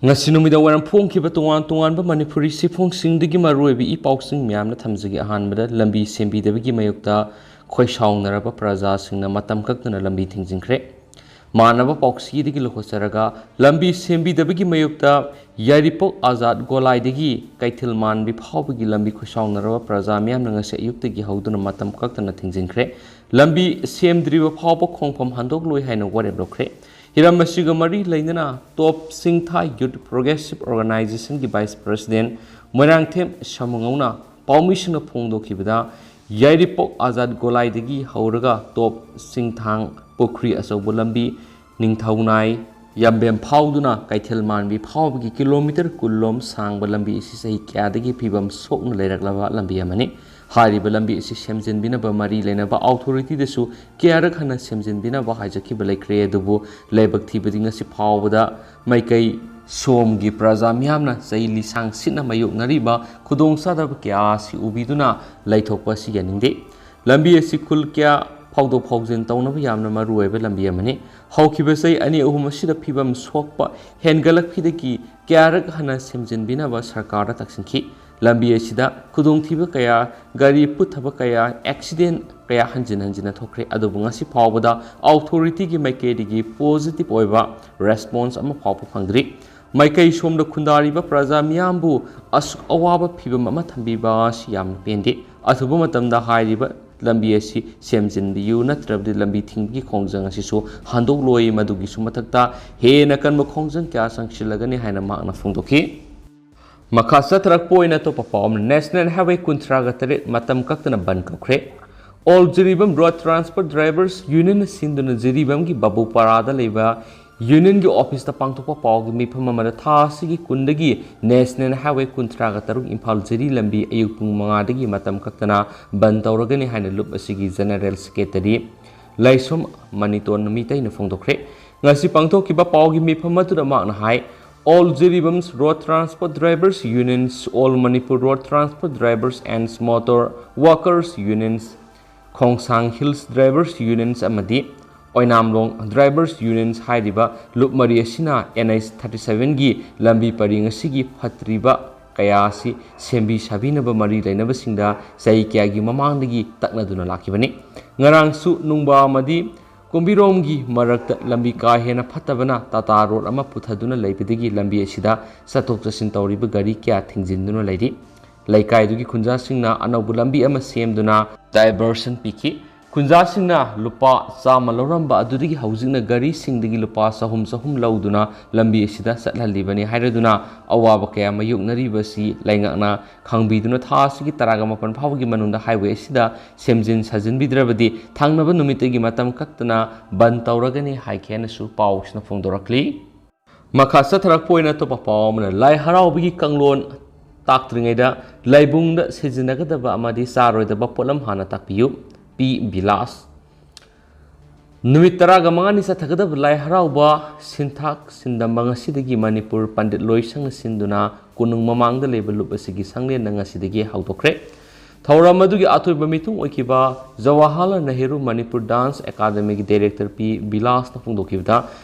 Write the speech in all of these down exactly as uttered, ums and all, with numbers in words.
ꯉꯁꯤ ꯅꯨꯃꯤꯗꯥꯡ ꯋꯥꯏꯔꯝ ꯐꯣꯡꯈꯤꯕ ꯇꯣꯉꯥꯟ ꯇꯣꯉꯥꯟꯕ ꯃꯅꯤꯄꯨꯔꯤ ꯆꯦꯐꯣꯡꯁꯤꯡꯗꯒꯤ ꯃꯔꯨꯑꯣꯏꯕ ꯏ ꯄꯥꯎꯁꯤꯡ ꯃꯌꯥꯝꯅ ꯊꯝꯖꯒꯦ꯫ ꯑꯍꯥꯟꯕꯗ, ꯂꯝꯕꯤ ꯁꯦꯝꯕꯤꯗꯕꯒꯤ ꯃꯥꯌꯣꯛꯇ ꯈꯣꯏꯁꯥꯎꯅꯔꯕ ꯄ꯭ꯔꯖꯥꯁꯤꯡꯅ ꯃꯇꯝ ꯀꯛꯇꯅ ꯂꯝꯕꯤ ꯊꯤꯡꯖꯤꯟꯈ꯭ꯔꯦ꯫ ꯃꯥꯟꯅꯕ ꯄꯥꯎꯁꯤꯗꯒꯤ ꯂꯧꯈꯠꯆꯔꯒ, ꯂꯝꯕꯤ ꯁꯦꯝꯕꯤꯗꯕꯒꯤ ꯃꯥꯌꯣꯛꯇ ꯌꯥꯏꯔꯤꯄꯣꯛ ꯑꯖꯥꯗ ꯒꯣꯂꯥꯏꯗꯒꯤ ꯀꯩꯊꯦꯜ ꯃꯥꯟꯕꯤ ꯐꯥꯎꯕꯒꯤ ꯂꯝꯕꯤ ꯈꯣꯏꯁꯥꯎꯅꯔꯕ ꯄ꯭ꯔꯖꯥ ꯃꯤꯌꯥꯝꯅ ꯉꯁꯤ ꯑꯌꯨꯛꯇꯒꯤ ꯍꯧꯗꯨꯅ ꯃꯇꯝ ꯀꯛꯇꯅ ꯊꯤꯡꯖꯤꯟꯈ꯭ꯔꯦ꯫ ꯂꯝꯕꯤ ꯁꯦꯝꯗ꯭ꯔꯤꯕ ꯐꯥꯎꯕ ꯈꯣꯡꯐꯝ ꯍꯟꯗꯣꯛꯂꯣꯏ ꯍꯥꯏꯅ ꯋꯥꯔꯦꯞ ꯂꯧꯈ꯭ꯔꯦ꯫ ꯍꯤꯔꯝ ꯑꯁꯤꯒ ꯃꯔꯤ ꯂꯩꯅꯅ ꯇꯣꯞ ꯁꯤꯡꯊꯥ ꯌꯨꯠ ꯄ꯭ꯔꯣꯒ꯭ꯔꯦꯁꯤꯞ ꯑꯣꯔꯒꯅꯥꯏꯖꯦꯁꯟꯒꯤ ꯚꯥꯏꯁ ꯄ꯭ꯔꯁꯤꯗꯦꯟ ꯃꯣꯏꯔꯥꯡꯊꯦꯝ ꯁꯥꯃꯨꯉꯧꯅ ꯄꯥꯎꯃꯤꯁꯤꯡꯅ ꯐꯣꯡꯗꯣꯛꯈꯤꯕꯗ, ꯌꯥꯏꯔꯤꯄꯣꯛ ꯑꯖꯥꯗ ꯒꯣꯂꯥꯏꯗꯒꯤ ꯍꯧꯔꯒ ꯇꯣꯞ ꯁꯤꯡꯊꯥꯡ ꯄꯨꯈ꯭ꯔꯤ ꯑꯆꯧꯕ ꯂꯝꯕꯤ, ꯅꯤꯡꯊꯧꯅꯥꯏ ꯌꯥꯝꯕꯦꯝ ꯐꯥꯎꯗꯨꯅ ꯀꯩꯊꯦꯜ ꯃꯥꯟꯕꯤ ꯐꯥꯎꯕꯒꯤ ꯀꯤꯂꯣꯃꯤꯇꯔ ꯀꯨꯟ ꯂꯣꯝ ꯁꯥꯡꯕ ꯂꯝꯕꯤ ꯑꯁꯤ ꯆꯍꯤ ꯀꯌꯥꯗꯒꯤ ꯐꯤꯕꯝ ꯁꯣꯛꯅ ꯂꯩꯔꯛꯂꯕ ꯂꯝꯕꯤ ꯑꯃꯅꯤ꯫ ꯍꯥꯏꯔꯤꯕ ꯂꯝꯕꯤ ꯑꯁꯤ ꯁꯦꯝꯖꯤꯟꯕꯤꯅꯕ ꯃꯔꯤ ꯂꯩꯅꯕ ꯑꯣꯊꯣꯔꯤꯇꯤꯗꯁꯨ ꯀꯌꯥꯔꯛ ꯍꯟꯅ ꯁꯦꯝꯖꯤꯟꯕꯤꯅꯕ ꯍꯥꯏꯖꯈꯤꯕ ꯂꯩꯈ꯭ꯔꯦ, ꯑꯗꯨꯕꯨ ꯂꯥꯏꯕꯛ ꯊꯤꯕꯗꯤ ꯉꯁꯤ ꯐꯥꯎꯕꯗ ꯃꯥꯏꯀꯩ ꯁꯣꯝꯒꯤ ꯄ꯭ꯔꯖꯥ ꯃꯤꯌꯥꯝꯅ ꯆꯍꯤ ꯂꯤꯁꯥꯡ ꯁꯤꯠꯅ ꯃꯥꯌꯣꯛꯅꯔꯤꯕ ꯈꯨꯗꯣꯡꯆꯥꯗꯕ ꯀꯌꯥ ꯑꯁꯤ ꯎꯕꯤꯗꯨꯅ ꯂꯩꯊꯣꯛꯄ ꯑꯁꯤ ꯌꯥꯅꯤꯡꯗꯦ꯫ ꯂꯝꯕꯤ ꯑꯁꯤ ꯈꯨꯜ ꯀꯌꯥ ꯐꯥꯎꯗꯣꯛ ꯐꯥꯎꯖꯤꯟ ꯇꯧꯅꯕ ꯌꯥꯝꯅ ꯃꯔꯨꯑꯣꯏꯕ ꯂꯝꯕꯤ ꯑꯃꯅꯤ꯫ ꯍꯧꯈꯤꯕ ꯆꯍꯤ ꯑꯅꯤ ꯑꯍꯨꯝ ꯑꯁꯤꯗ ꯐꯤꯕꯝ ꯁꯣꯛꯄ ꯍꯦꯟꯒꯠꯂꯛꯈꯤꯗꯒꯤ ꯀꯌꯥꯔꯛ ꯍꯟꯅ ꯁꯦꯝꯖꯤꯟꯕꯤꯅꯕ ꯁꯔꯀꯥꯔꯗ ꯇꯛꯁꯤꯟꯈꯤ꯫ ꯂꯝꯕꯤ ꯑꯁꯤꯗ ꯈꯨꯗꯣꯡꯊꯤꯕ ꯀꯌꯥ, ꯒꯥꯔꯤ ꯄꯨꯊꯕ ꯀꯌꯥ, ꯑꯦꯛꯁꯤꯗꯦꯟ ꯀꯌꯥ ꯍꯟꯖꯤꯟ ꯍꯟꯖꯤꯟꯅ ꯊꯣꯛꯈ꯭ꯔꯦ, ꯑꯗꯨꯕꯨ ꯉꯁꯤ ꯐꯥꯎꯕꯗ ꯑꯣꯊꯣꯔꯤꯇꯤꯒꯤ ꯃꯥꯏꯀꯩꯗꯒꯤ ꯄꯣꯖꯤꯇꯤꯚ ꯑꯣꯏꯕ ꯔꯦꯁꯄꯣꯟꯁ ꯑꯃ ꯐꯥꯎꯕ ꯐꯪꯗ꯭ꯔꯤ꯫ ꯃꯥꯏꯀꯩ ꯁꯣꯝꯗ ꯈꯨꯟꯗꯥꯔꯤꯕ ꯄ꯭ꯔꯖꯥ ꯃꯤꯌꯥꯝꯕꯨ ꯑꯁꯨꯛ ꯑꯋꯥꯕ ꯐꯤꯕꯝ ꯑꯃ ꯊꯝꯕꯤꯕ ꯑꯁꯤ ꯌꯥꯝꯅ ꯄꯦꯟꯗꯦ꯫ ꯑꯊꯨꯕ ꯃꯇꯝꯗ ꯍꯥꯏꯔꯤꯕ ꯂꯝꯕꯤ ꯑꯁꯤ ꯁꯦꯝꯖꯤꯟꯕꯤꯌꯨ, ꯅꯠꯇ꯭ꯔꯕꯗꯤ ꯂꯝꯕꯤ ꯊꯤꯡꯕꯒꯤ ꯈꯣꯡꯖꯪ ꯑꯁꯤꯁꯨ ꯍꯟꯗꯣꯛꯂꯣꯏ꯫ ꯃꯗꯨꯒꯤꯁꯨ ꯃꯊꯛꯇ ꯍꯦꯟꯅ ꯀꯟꯕ ꯈꯣꯡꯖꯪ ꯀꯌꯥ ꯆꯪꯁꯤꯜꯂꯒꯅꯤ ꯍꯥꯏꯅ ꯃꯍꯥꯛꯅ ꯐꯣꯡꯗꯣꯛꯈꯤ꯫ ꯃꯈꯥ ꯆꯠꯊꯔꯛꯄ ꯑꯣꯏꯅ ꯑꯇꯣꯞꯄ ꯄꯥꯎ ꯑꯃꯅ, ꯅꯦꯁꯅꯦꯜ ꯍꯥꯏꯋꯦ ꯀꯨꯟꯊ꯭ꯔꯥꯒ ꯇꯔꯦꯠ ꯃꯇꯝ ꯀꯛꯇꯅ ꯕꯟ ꯀꯧꯈ꯭ꯔꯦ꯫ All Jiribam road transport drivers ꯌꯨꯅꯤꯌꯟꯅ ꯁꯤꯟꯗꯨꯅ ꯖꯤꯔꯤꯕꯥꯝꯒꯤ ꯕꯥꯕꯨꯄꯥꯔꯥꯗ ꯂꯩꯕ ꯌꯨꯅꯤꯌꯟꯒꯤ ꯑꯣꯐꯤꯁꯇ ꯄꯥꯡꯊꯣꯛꯄ ꯄꯥꯎꯒꯤ ꯃꯤꯐꯝ ꯑꯃꯗ ꯊꯥ ꯑꯁꯤꯒꯤ ꯀꯨꯟꯗꯒꯤ ꯅꯦꯁꯅꯦꯜ ꯍꯥꯏꯋꯦ ꯀꯨꯟꯊ꯭ꯔꯥꯒ ꯇꯔꯨꯛ ꯏꯝꯐꯥꯜ ꯖꯤꯔꯤ ꯂꯝꯕꯤ ꯑꯌꯨꯛ ꯄꯨꯡ ꯃꯉꯥꯗꯒꯤ ꯃꯇꯝ ꯀꯛꯇꯅ ꯕꯟ ꯇꯧꯔꯒꯅꯤ ꯍꯥꯏꯅ ꯂꯨꯞ ꯑꯁꯤꯒꯤ ꯖꯦꯅꯔꯦꯜ ꯁꯦꯀ꯭ꯔꯦꯇꯔꯤ ꯂꯥꯏꯁ꯭ꯔꯝ ꯃꯅꯤꯇꯣꯟ ꯃꯤꯇꯩꯅ ꯐꯣꯡꯗꯣꯛꯈ꯭ꯔꯦ꯫ ꯉꯁꯤ ꯄꯥꯡꯊꯣꯛꯈꯤꯕ ꯄꯥꯎꯒꯤ ꯃꯤꯐꯝ ꯑꯗꯨꯗ ꯃꯍꯥꯛꯅ ꯍꯥꯏ, All Jiribam's Road Transport Drivers Unions, All Manipur Road Transport Drivers and Motor Workers Unions, Khongsang Hills Drivers Unions ꯑꯃꯗꯤ ꯑꯣꯏꯅꯥꯝꯂꯣꯡ Drivers Union ꯍꯥꯏꯔꯤꯕ ꯂꯨꯞ ꯃꯔꯤ ꯑꯁꯤꯅ N H thirty seven ꯒꯤ ꯂꯝꯕꯤ ꯄꯔꯤꯡ ꯑꯁꯤꯒꯤ ꯐꯠꯇ꯭ꯔꯤꯕ ꯀꯌꯥ ꯑꯁꯤ ꯁꯦꯝꯕꯤ ꯁꯥꯕꯤꯅꯕ ꯃꯔꯤ ꯂꯩꯅꯕꯁꯤꯡꯗ ꯆꯍꯤ ꯀꯌꯥꯒꯤ ꯃꯃꯥꯡꯗꯒꯤ ꯇꯛꯅꯗꯨꯅ ꯂꯥꯛꯈꯤꯕꯅꯤ꯫ ꯉꯔꯥꯡꯁꯨ ꯅꯨꯡꯕꯥ ꯑꯃꯗꯤ ꯀꯨꯝꯕꯤꯔꯣꯝꯒꯤ ꯃꯔꯛꯇ ꯂꯝꯕꯤ ꯀꯥ ꯍꯦꯟꯅ ꯐꯠꯇꯕꯅ ꯇꯥꯇꯥ ꯔꯣꯗ ꯑꯃ ꯄꯨꯊꯗꯨꯅ ꯂꯩꯕꯗꯒꯤ ꯂꯝꯕꯤ ꯑꯁꯤꯗ ꯆꯠꯊꯣꯛ ꯆꯠꯁꯤꯟ ꯇꯧꯔꯤꯕ ꯒꯥꯔꯤ ꯀꯌꯥ ꯊꯤꯡꯖꯤꯟꯗꯨꯅ ꯂꯩꯔꯤ꯫ ꯂꯩꯀꯥꯏꯗꯨꯒꯤ ꯈꯨꯟꯖꯥꯁꯤꯡꯅ ꯑꯅꯧꯕ ꯂꯝꯕꯤ ꯑꯃ ꯁꯦꯝꯗꯨꯅ diversion ꯄꯤꯈꯤ꯫ ꯈꯨꯟꯖꯥꯁꯤꯡꯅ ꯂꯨꯄꯥ ꯆꯥꯝꯃ ꯂꯧꯔꯝꯕ ꯑꯗꯨꯗꯒꯤ ꯍꯧꯖꯤꯛꯅ ꯒꯥꯔꯤꯁꯤꯡꯗꯒꯤ ꯂꯨꯄꯥ ꯆꯍꯨꯝ ꯆꯍꯨꯝ ꯂꯧꯗꯨꯅ ꯂꯝꯕꯤ ꯑꯁꯤꯗ ꯆꯠꯍꯜꯂꯤꯕꯅꯤ ꯍꯥꯏꯔꯗꯨꯅ ꯑꯋꯥꯕ ꯀꯌꯥ ꯃꯥꯌꯣꯛꯅꯔꯤꯕ ꯑꯁꯤ ꯂꯩꯉꯥꯛꯅ ꯈꯪꯕꯤꯗꯨꯅ ꯊꯥ ꯑꯁꯤꯒꯤ ꯇꯔꯥꯒ ꯃꯥꯄꯟ ꯐꯥꯎꯕꯒꯤ ꯃꯅꯨꯡꯗ highway ꯑꯁꯤꯗ ꯁꯦꯝꯖꯤꯟ ꯁꯥꯖꯤꯟꯕꯤꯗ꯭ꯔꯕꯗꯤ ꯊꯪꯅꯕ ꯅꯨꯃꯤꯠꯇꯒꯤ ꯃꯇꯝ ꯀꯛꯇꯅ ꯕꯟ ꯇꯧꯔꯒꯅꯤ ꯍꯥꯏꯈꯤ ꯍꯥꯏꯅꯁꯨ ꯄꯥꯎꯁꯤꯅ ꯐꯣꯡꯗꯣꯔꯛꯂꯤ꯫ ꯃꯈꯥ ꯆꯠꯊꯔꯛꯄ ꯑꯣꯏꯅ ꯑꯇꯣꯞꯄ ꯄꯥꯎ ꯑꯃꯅ, ꯂꯥꯏ ꯍꯔꯥꯎꯕꯒꯤ ꯀꯥꯡꯂꯣꯟ ꯇꯥꯛꯇ꯭ꯔꯤꯉꯩꯗ ꯂꯥꯏꯕꯨꯡꯗ ꯁꯤꯖꯤꯟꯅꯒꯗꯕ ꯑꯃꯗꯤ ꯆꯥꯔꯣꯏꯗꯕ ꯄꯣꯠꯂꯝ ꯍꯥꯟꯅ ꯇꯥꯛꯄꯤꯌꯨ, ꯄꯤ ꯕꯤꯂꯥꯁ꯫ ꯅꯨꯃꯤꯠ ꯇꯔꯥꯒ ꯃꯉꯥꯅꯤ ꯆꯠꯊꯒꯗꯕ ꯂꯥꯏ ꯍꯔꯥꯎꯕ ꯁꯤꯟꯊꯥꯛ ꯁꯤꯟꯗꯝꯕ ꯉꯁꯤꯗꯒꯤ ꯃꯅꯤꯄꯨꯔ ꯄꯟꯗꯤꯠ ꯂꯣꯏꯁꯪꯅ ꯁꯤꯟꯗꯨꯅ ꯀꯣꯅꯨꯡ ꯃꯃꯥꯡꯗ ꯂꯩꯕ ꯂꯨꯞ ꯑꯁꯤꯒꯤ ꯁꯪꯂꯦꯟꯗ ꯉꯁꯤꯗꯒꯤ ꯍꯧꯗꯣꯛꯈ꯭ꯔꯦ꯫ ꯊꯧꯔꯝ ꯑꯗꯨꯒꯤ ꯑꯊꯣꯏꯕ ꯃꯤꯊꯨꯡ ꯑꯣꯏꯈꯤꯕ ꯖꯋꯥꯍꯔꯂꯥꯜ ꯅꯦꯍꯔꯨ ꯃꯅꯤꯄꯨꯔ ꯗꯥꯟꯁ ꯑꯦꯀꯥꯗꯃꯤꯒꯤ ꯗꯥꯏꯔꯦꯛꯇꯔ ꯄꯤ ꯕꯤꯂꯥꯁꯅ ꯐꯣꯡꯗꯣꯛꯈꯤꯕꯗ,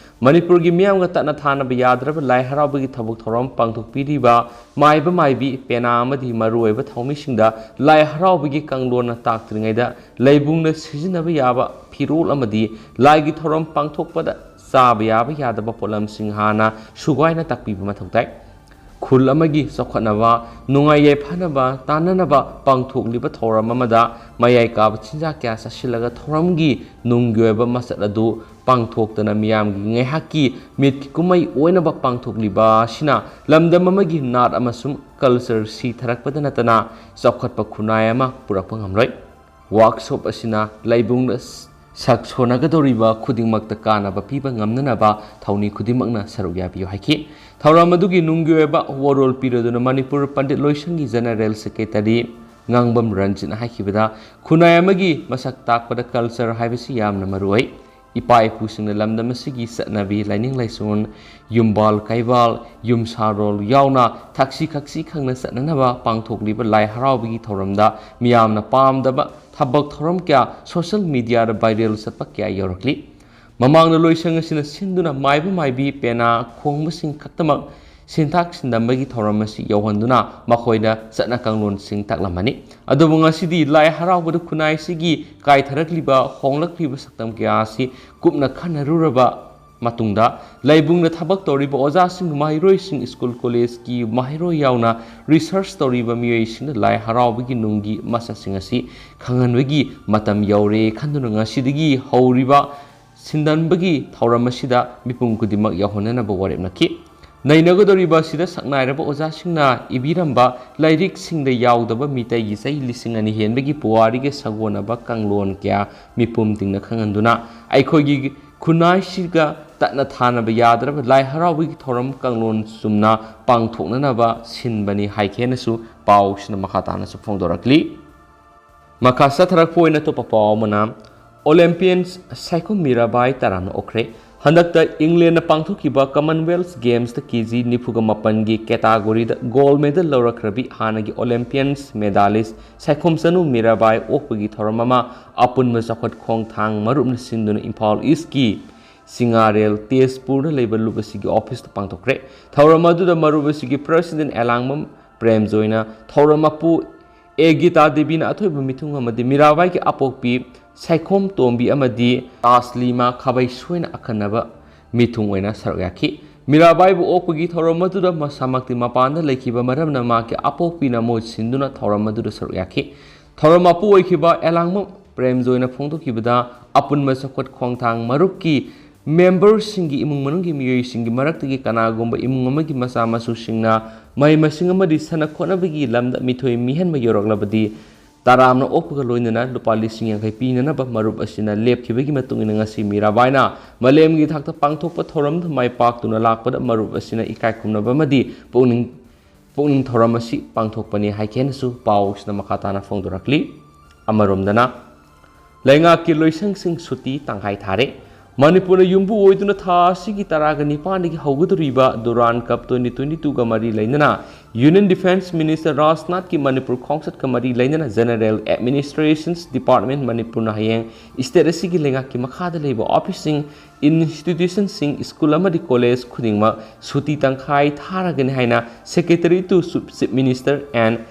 ꯃꯅꯤꯄꯨꯔꯒꯤ ꯃꯤꯌꯥꯝꯒ ꯇꯠꯅ ꯊꯥꯅꯕ ꯌꯥꯗ꯭ꯔꯕ ꯂꯥꯏ ꯍꯔꯥꯎꯕꯒꯤ ꯊꯕꯛ ꯊꯧꯔꯝ ꯄꯥꯡꯊꯣꯛꯄꯤꯔꯤꯕ ꯃꯥꯏꯕ ꯃꯥꯏꯕꯤ, ꯄꯦꯅꯥ ꯑꯃꯗꯤ ꯃꯔꯨꯑꯣꯏꯕ ꯊꯧꯃꯤꯁꯤꯡꯗ ꯂꯥꯏ ꯍꯔꯥꯎꯕꯒꯤ ꯀꯥꯡꯂꯣꯟꯅ ꯇꯥꯛꯇ꯭ꯔꯤꯉꯩꯗ ꯂꯥꯏꯕꯨꯡꯗ ꯁꯤꯖꯤꯟꯅꯕ ꯌꯥꯕ ꯐꯤꯔꯣꯜ ꯑꯃꯗꯤ ꯂꯥꯏꯒꯤ ꯊꯧꯔꯝ ꯄꯥꯡꯊꯣꯛꯄꯗ ꯆꯥꯕ ꯌꯥꯕ ꯌꯥꯗꯕ ꯄꯣꯠꯂꯝꯁꯤꯡ ꯍꯥꯟꯅ ꯁꯨꯒꯥꯏꯅ ꯇꯥꯛꯄꯤꯕ ꯃꯊꯧ ꯇꯥꯏ꯫ ꯈꯨꯜ ꯑꯃꯒꯤ ꯆꯥꯎꯈꯠꯅꯕ, ꯅꯨꯡꯉꯥꯏ ꯌꯥꯏꯐꯅꯕ, ꯇꯥꯟꯅꯅꯕ ꯄꯥꯡꯊꯣꯛꯂꯤꯕ ꯊꯧꯔꯝ ꯑꯃꯗ ꯃꯌꯥꯏ ꯀꯥꯕ ꯆꯤꯟꯖꯥꯛ ꯀꯌꯥ ꯆꯥꯁꯤꯜꯂꯒ ꯊꯧꯔꯝꯒꯤ ꯅꯨꯡꯒꯤ ꯑꯣꯏꯕ ꯃꯆꯠ ꯑꯗꯨ ꯄꯥꯡꯊꯣꯛꯇꯅ ꯃꯤꯌꯥꯝꯒꯤ ꯉꯥꯏꯍꯥꯛꯀꯤ ꯃꯤꯠꯀꯤ ꯀꯨꯝꯍꯩ ꯑꯣꯏꯅꯕ ꯄꯥꯡꯊꯣꯛꯂꯤꯕ ꯑꯁꯤꯅ ꯂꯝꯗꯝ ꯑꯃꯒꯤ ꯅꯥꯠ ꯑꯃꯁꯨꯡ culture ꯁꯤꯊꯔꯛꯄꯗ ꯅꯠꯇꯅ ꯆꯥꯎꯈꯠꯄ ꯈꯨꯟꯅꯥꯏ ꯑꯃ ꯄꯨꯔꯛꯄ ꯉꯝꯂꯣꯏ꯫ Workshop ꯑꯁꯤꯅ ꯂꯥꯏꯕꯨꯡꯗ ꯁꯛ ꯁꯣꯟꯅꯒꯗꯧꯔꯤꯕ ꯈꯨꯗꯤꯡꯃꯛꯇ ꯀꯥꯟꯅꯕ ꯄꯤꯕ ꯉꯝꯅꯅꯕ ꯊꯧꯃꯤ ꯈꯨꯗꯤꯡꯃꯛꯅ ꯁꯔꯨꯛ ꯌꯥꯕꯤꯌꯨ ꯍꯥꯏꯈꯤ꯫ ꯊꯧꯔꯝ ꯑꯗꯨꯒꯤ ꯅꯨꯡꯒꯤ ꯑꯣꯏꯕ ꯋꯥꯔꯣꯜ ꯄꯤꯔꯗꯨꯅ ꯃꯅꯤꯄꯨꯔ ꯄꯟꯗꯤꯠ ꯂꯣꯏꯁꯪꯒꯤ General Secretary ꯉꯥꯡꯕꯝ ꯔꯟꯖꯤꯠꯅ ꯍꯥꯏꯈꯤꯕꯗ, ꯈꯨꯟꯅꯥꯏ ꯑꯃꯒꯤ ꯃꯁꯛ ꯇꯥꯛꯄꯗ culture ꯍꯥꯏꯕꯁꯤ ꯌꯥꯝꯅ ꯃꯔꯨ ꯑꯣꯏ꯫ ꯏꯄꯥ ꯏꯄꯨꯁꯤꯡꯅ ꯂꯝꯗꯝ ꯑꯁꯤꯒꯤ ꯆꯠꯅꯕꯤ, ꯂꯥꯏꯅꯤꯡ ꯂꯥꯏꯁꯣꯟ, ꯌꯨꯝꯕꯥꯜ ꯀꯩꯕꯥꯜ, ꯌꯨꯝꯁꯥꯔꯣꯜ ꯌꯥꯎꯅ ꯊꯛꯁꯤ ꯈꯛꯁꯤ ꯈꯪꯅ ꯆꯠꯅꯅꯕ ꯄꯥꯡꯊꯣꯛꯂꯤꯕ ꯂꯥꯏ ꯍꯔꯥꯎꯕꯒꯤ ꯊꯧꯔꯝꯗ ꯃꯤꯌꯥꯝꯅ ꯄꯥꯝꯗꯕ ꯊꯕꯛ ꯊꯧꯔꯝ ꯀꯌꯥ social media ꯗ viral ꯆꯠꯄ ꯀꯌꯥ ꯌꯧꯔꯛꯂꯤ꯫ ꯃꯃꯥꯡꯗ ꯂꯣꯏꯁꯪ ꯑꯁꯤꯅ ꯁꯤꯟꯗꯨꯅ ꯃꯥꯏꯕ ꯃꯥꯏꯕꯤ ꯄꯦꯅꯥ ꯈꯣꯡꯕꯁꯤꯡ ꯈꯛꯇꯃꯛ ꯁꯤꯟꯊꯥꯛ ꯁꯤꯟꯗꯝꯕꯒꯤ ꯊꯧꯔꯝ ꯑꯁꯤ ꯌꯧꯍꯟꯗꯨꯅ ꯃꯈꯣꯏꯗ ꯆꯠꯅ ꯀꯥꯡꯂꯣꯟꯁꯤꯡ ꯇꯥꯛꯂꯝꯃꯅꯤ꯫ ꯑꯗꯨꯕꯨ ꯉꯁꯤꯗꯤ ꯂꯥꯏ ꯍꯔꯥꯎꯕꯗ ꯈꯨꯟꯅꯥꯏꯁꯤꯒꯤ ꯀꯥꯏꯊꯔꯛꯂꯤꯕ ꯍꯣꯡꯂꯛꯂꯤꯕ ꯁꯛꯇꯝ ꯀꯌꯥ ꯑꯁꯤ ꯀꯨꯞꯅ ꯈꯟꯅꯔꯨꯔꯕ ꯃꯇꯨꯡꯗ, ꯂꯩꯕꯨꯡꯗ ꯊꯕꯛ ꯇꯧꯔꯤꯕ ꯑꯣꯖꯥꯁꯤꯡ, ꯃꯍꯩꯔꯣꯏꯁꯤꯡ, ꯁ꯭ꯀꯨꯜ ꯀꯣꯂꯦꯖꯀꯤ ꯃꯍꯩꯔꯣꯏ ꯌꯥꯎꯅ ꯔꯤꯁꯔꯁ ꯇꯧꯔꯤꯕ ꯃꯤꯑꯣꯏꯁꯤꯡꯅ ꯂꯥꯏ ꯍꯔꯥꯎꯕꯒꯤ ꯅꯨꯡꯒꯤ ꯃꯁꯛꯁꯤꯡ ꯑꯁꯤ ꯈꯪꯍꯟꯕꯒꯤ ꯃꯇꯝ ꯌꯧꯔꯦ ꯈꯟꯗꯨꯅ ꯉꯁꯤꯗꯒꯤ ꯍꯧꯔꯤꯕ ꯁꯤꯟꯗꯟꯕꯒꯤ ꯊꯧꯔꯝ ꯑꯁꯤꯗ ꯃꯤꯄꯨꯝ ꯈꯨꯗꯤꯡꯃꯛ ꯌꯥꯎꯍꯟꯅꯅꯕ ꯋꯥꯔꯦꯞꯅꯈꯤ꯫ ꯅꯩꯅꯒꯗꯧꯔꯤꯕ ꯑꯁꯤꯗ ꯁꯛꯅꯥꯏꯔꯕ ꯑꯣꯖꯥꯁꯤꯡꯅ ꯏꯕꯤꯔꯝꯕ ꯂꯥꯏꯔꯤꯛꯁꯤꯡꯗ ꯌꯥꯎꯗꯕ ꯃꯤꯇꯩꯒꯤ ꯆꯍꯤ ꯂꯤꯁꯤꯡ ꯑꯅꯤ ꯍꯦꯟꯕꯒꯤ ꯄꯨꯋꯥꯔꯤꯒ ꯁꯥꯒꯣꯟꯅꯕ ꯀꯥꯡꯂꯣꯟ ꯀꯌꯥ ꯃꯤꯄꯨꯝ ꯇꯤꯡꯅ ꯈꯪꯍꯟꯗꯨꯅ ꯑꯩꯈꯣꯏꯒꯤ ꯈꯨꯟꯅꯥꯏꯁꯤꯒ ꯇꯠꯅ ꯊꯥꯅꯕ ꯌꯥꯗ꯭ꯔꯕ ꯂꯥꯏ ꯍꯔꯥꯎꯕꯒꯤ ꯊꯧꯔꯝ ꯀꯥꯡꯂꯣꯟ ꯆꯨꯝꯅ ꯄꯥꯡꯊꯣꯛꯅꯅꯕ ꯁꯤꯟꯕꯅꯤ ꯍꯥꯏꯈꯤ ꯍꯥꯏꯅꯁꯨ ꯄꯥꯎꯁꯤꯅ ꯃꯈꯥ ꯇꯥꯅꯁꯨ ꯐꯣꯡꯗꯣꯔꯛꯂꯤ꯫ ꯃꯈꯥ ꯆꯠꯊꯔꯛꯄ ꯑꯣꯏꯅ ꯑꯇꯣꯞꯄ ꯄꯥꯎ ꯑꯃꯅ, ꯑꯣꯂꯦꯝꯄꯤꯌꯟꯁ ꯁꯥꯏꯈꯨꯝ ꯃꯤꯔꯥꯕꯥꯏ ꯇꯔꯥꯝꯅ ꯑꯣꯛꯈ꯭ꯔꯦ꯫ ꯍꯟꯗꯛꯇ ꯏꯪꯂꯦꯟꯗ ꯄꯥꯡꯊꯣꯛꯈꯤꯕ ꯀꯃꯟꯋꯦꯜꯊ ꯒꯦꯝꯁꯇ ꯀꯦ ꯖꯤ ꯅꯤꯐꯨꯒ ꯃꯥꯄꯟꯒꯤ ꯀꯦꯇꯥꯒꯣꯔꯤꯗ ꯒꯣꯜꯗ ꯃꯦꯗꯜ ꯂꯧꯔꯛꯈ꯭ꯔꯕꯤ ꯍꯥꯟꯅꯒꯤ ꯑꯣꯂꯦꯝꯄꯤꯌꯟꯁ ꯃꯦꯗꯥꯂꯤꯁ ꯁꯥꯏꯈꯨꯝ ꯆꯅꯨ ꯃꯤꯔꯥꯕꯥꯏ ꯑꯣꯛꯄꯒꯤ ꯊꯧꯔꯝ ꯑꯃ ꯑꯄꯨꯟꯕ ꯆꯥꯎꯈꯠ ꯈꯣꯡꯊꯥꯡ ꯃꯔꯨꯞꯅ ꯁꯤꯟꯗꯨꯅ ꯏꯝꯐꯥꯜ ꯏꯁꯀꯤ ꯁꯤꯡꯉꯥꯔꯦꯜ ꯇꯦꯖꯄꯨꯔꯗ ꯂꯩꯕ ꯂꯨꯞ ꯑꯁꯤꯒꯤ ꯑꯣꯐꯤꯁꯇ ꯄꯥꯡꯊꯣꯛꯈ꯭ꯔꯦ꯫ ꯊꯧꯔꯝ ꯑꯗꯨꯗ ꯃꯔꯨꯞ ꯑꯁꯤꯒꯤ ꯄ꯭ꯔꯦꯁꯤꯗꯦꯟ ꯑꯦꯂꯥꯡꯕꯝ ꯄ꯭ꯔꯦꯝꯖꯣꯏꯅ ꯊꯧꯔꯝ ꯃꯄꯨ ꯑꯦ ꯒꯤꯇꯥ ꯗꯦꯕꯤꯅ ꯑꯊꯣꯏꯕ ꯃꯤꯊꯨꯡ ꯑꯃꯗꯤ ꯃꯤꯔꯥꯕꯥꯏꯒꯤ ꯑꯄꯣꯛꯄꯤ ꯁꯥꯏꯈꯣꯝ ꯇꯣꯝꯕꯤ ꯑꯃꯗꯤ ꯇꯥꯁꯂꯤꯃꯥ ꯈꯥꯕꯩꯁꯣꯏꯅ ꯑꯈꯟꯅꯕ ꯃꯤꯊꯨꯡ ꯑꯣꯏꯅ ꯁꯔꯨꯛ ꯌꯥꯈꯤ꯫ ꯃꯤꯔꯥꯕꯥꯏꯕꯨ ꯑꯣꯛꯄꯒꯤ ꯊꯧꯔꯝ ꯑꯗꯨꯗ ꯃꯁꯥꯃꯛꯇꯤ ꯃꯄꯥꯟꯗ ꯂꯩꯈꯤꯕ ꯃꯔꯝꯅ ꯃꯍꯥꯛꯀꯤ ꯑꯄꯣꯛꯄꯤꯅ ꯃꯍꯨꯠ ꯁꯤꯟꯗꯨꯅ ꯊꯧꯔꯝ ꯑꯗꯨꯗ ꯁꯔꯨꯛ ꯌꯥꯈꯤ꯫ ꯊꯧꯔꯝ ꯃꯄꯨ ꯑꯣꯏꯈꯤꯕ ꯑꯦꯂꯥꯡꯕꯝ ꯄ꯭ꯔꯦꯝꯖꯣꯏꯅ ꯐꯣꯡꯗꯣꯛꯈꯤꯕꯗ, ꯑꯄꯨꯟꯕ ꯆꯥꯎꯈꯠ ꯈꯣꯡꯊꯥꯡ ꯃꯔꯨꯞꯀꯤ ꯃꯦꯝꯕꯔꯁꯤꯡꯒꯤ ꯏꯃꯨꯡ ꯃꯅꯨꯡꯒꯤ ꯃꯤꯑꯣꯏꯁꯤꯡꯒꯤ ꯃꯔꯛꯇꯒꯤ ꯀꯅꯥꯒꯨꯝꯕ ꯏꯃꯨꯡ ꯑꯃꯒꯤ ꯃꯆꯥ ꯃꯁꯨꯁꯤꯡꯅ ꯃꯍꯩ ꯃꯁꯤꯡ ꯑꯃꯗꯤ ꯁꯥꯟꯅ ꯈꯣꯠꯅꯕꯒꯤ ꯂꯝꯗ ꯃꯤꯊꯣꯏ ꯃꯤꯍꯦꯟꯕ ꯌꯧꯔꯛꯂꯕꯗꯤ, ꯇꯔꯥꯝꯅ ꯑꯣꯛꯄꯒ ꯂꯣꯏꯅꯅ ꯂꯨꯄꯥ ꯂꯤꯁꯤꯡ ꯌꯥꯡꯈꯩ ꯄꯤꯅꯅꯕ ꯃꯔꯨꯞ ꯑꯁꯤꯅ ꯂꯦꯞꯈꯤꯕꯒꯤ ꯃꯇꯨꯡ ꯏꯟꯅ ꯉꯁꯤ ꯃꯤꯔꯥꯕꯥꯏꯅ ꯃꯥꯂꯦꯝꯒꯤ ꯊꯥꯛꯇ ꯄꯥꯡꯊꯣꯛꯄ ꯊꯧꯔꯝꯗ ꯃꯥꯏ ꯄꯥꯛꯇꯨꯅ ꯂꯥꯛꯄꯗ ꯃꯔꯨꯞ ꯑꯁꯤꯅ ꯏꯀꯥꯏ ꯈꯨꯝꯅꯕ ꯑꯃꯗꯤ ꯄꯨꯛꯅꯤꯡ ꯄꯨꯛꯅꯤꯡ ꯊꯧꯔꯝ ꯑꯁꯤ ꯄꯥꯡꯊꯣꯛꯄꯅꯤ ꯍꯥꯏꯈꯤ ꯍꯥꯏꯅꯁꯨ ꯄꯥꯎꯁꯤꯅ ꯃꯈꯥ ꯇꯥꯅ ꯐꯣꯡꯗꯣꯔꯛꯂꯤ꯫ ꯑꯃꯔꯣꯝꯗꯅ, ꯂꯩꯉꯥꯛꯀꯤ ꯂꯣꯏꯁꯪꯁꯤꯡ ꯁꯨꯇꯤ ꯇꯪꯈꯥꯏ ꯊꯥꯔꯦ꯫ ꯃꯅꯤꯄꯨꯔꯅ ꯌꯨꯝꯕꯨ ꯑꯣꯏꯗꯨꯅ ꯊꯥ ꯑꯁꯤꯒꯤ ꯇꯔꯥꯒ ꯅꯤꯄꯥꯟꯗꯒꯤ ꯍꯧꯒꯗꯧꯔꯤꯕ ꯗꯨꯔꯥꯟ ꯀꯞ twenty twenty-twoꯒ ꯃꯔꯤ ꯂꯩꯅꯅ Union Defence Minister ꯔꯥꯖꯅꯥꯊꯀꯤ ꯃꯅꯤꯄꯨꯔ ꯈꯣꯡꯆꯠꯀ ꯃꯔꯤ ꯂꯩꯅꯅ General Administrations Department ꯃꯅꯤꯄꯨꯔꯅ ꯍꯌꯦꯡ state ꯑꯁꯤꯒꯤ ꯂꯩꯉꯥꯛꯀꯤ ꯃꯈꯥꯗ ꯂꯩꯕ officeꯁꯤꯡ, institutionꯁꯤꯡ, school ꯑꯃꯗꯤ college ꯈꯨꯗꯤꯡꯃꯛ ꯁꯨꯇꯤ ꯇꯪꯈꯥꯏ ꯊꯥꯔꯒꯅꯤ ꯍꯥꯏꯅ Secretary to Chief Minister N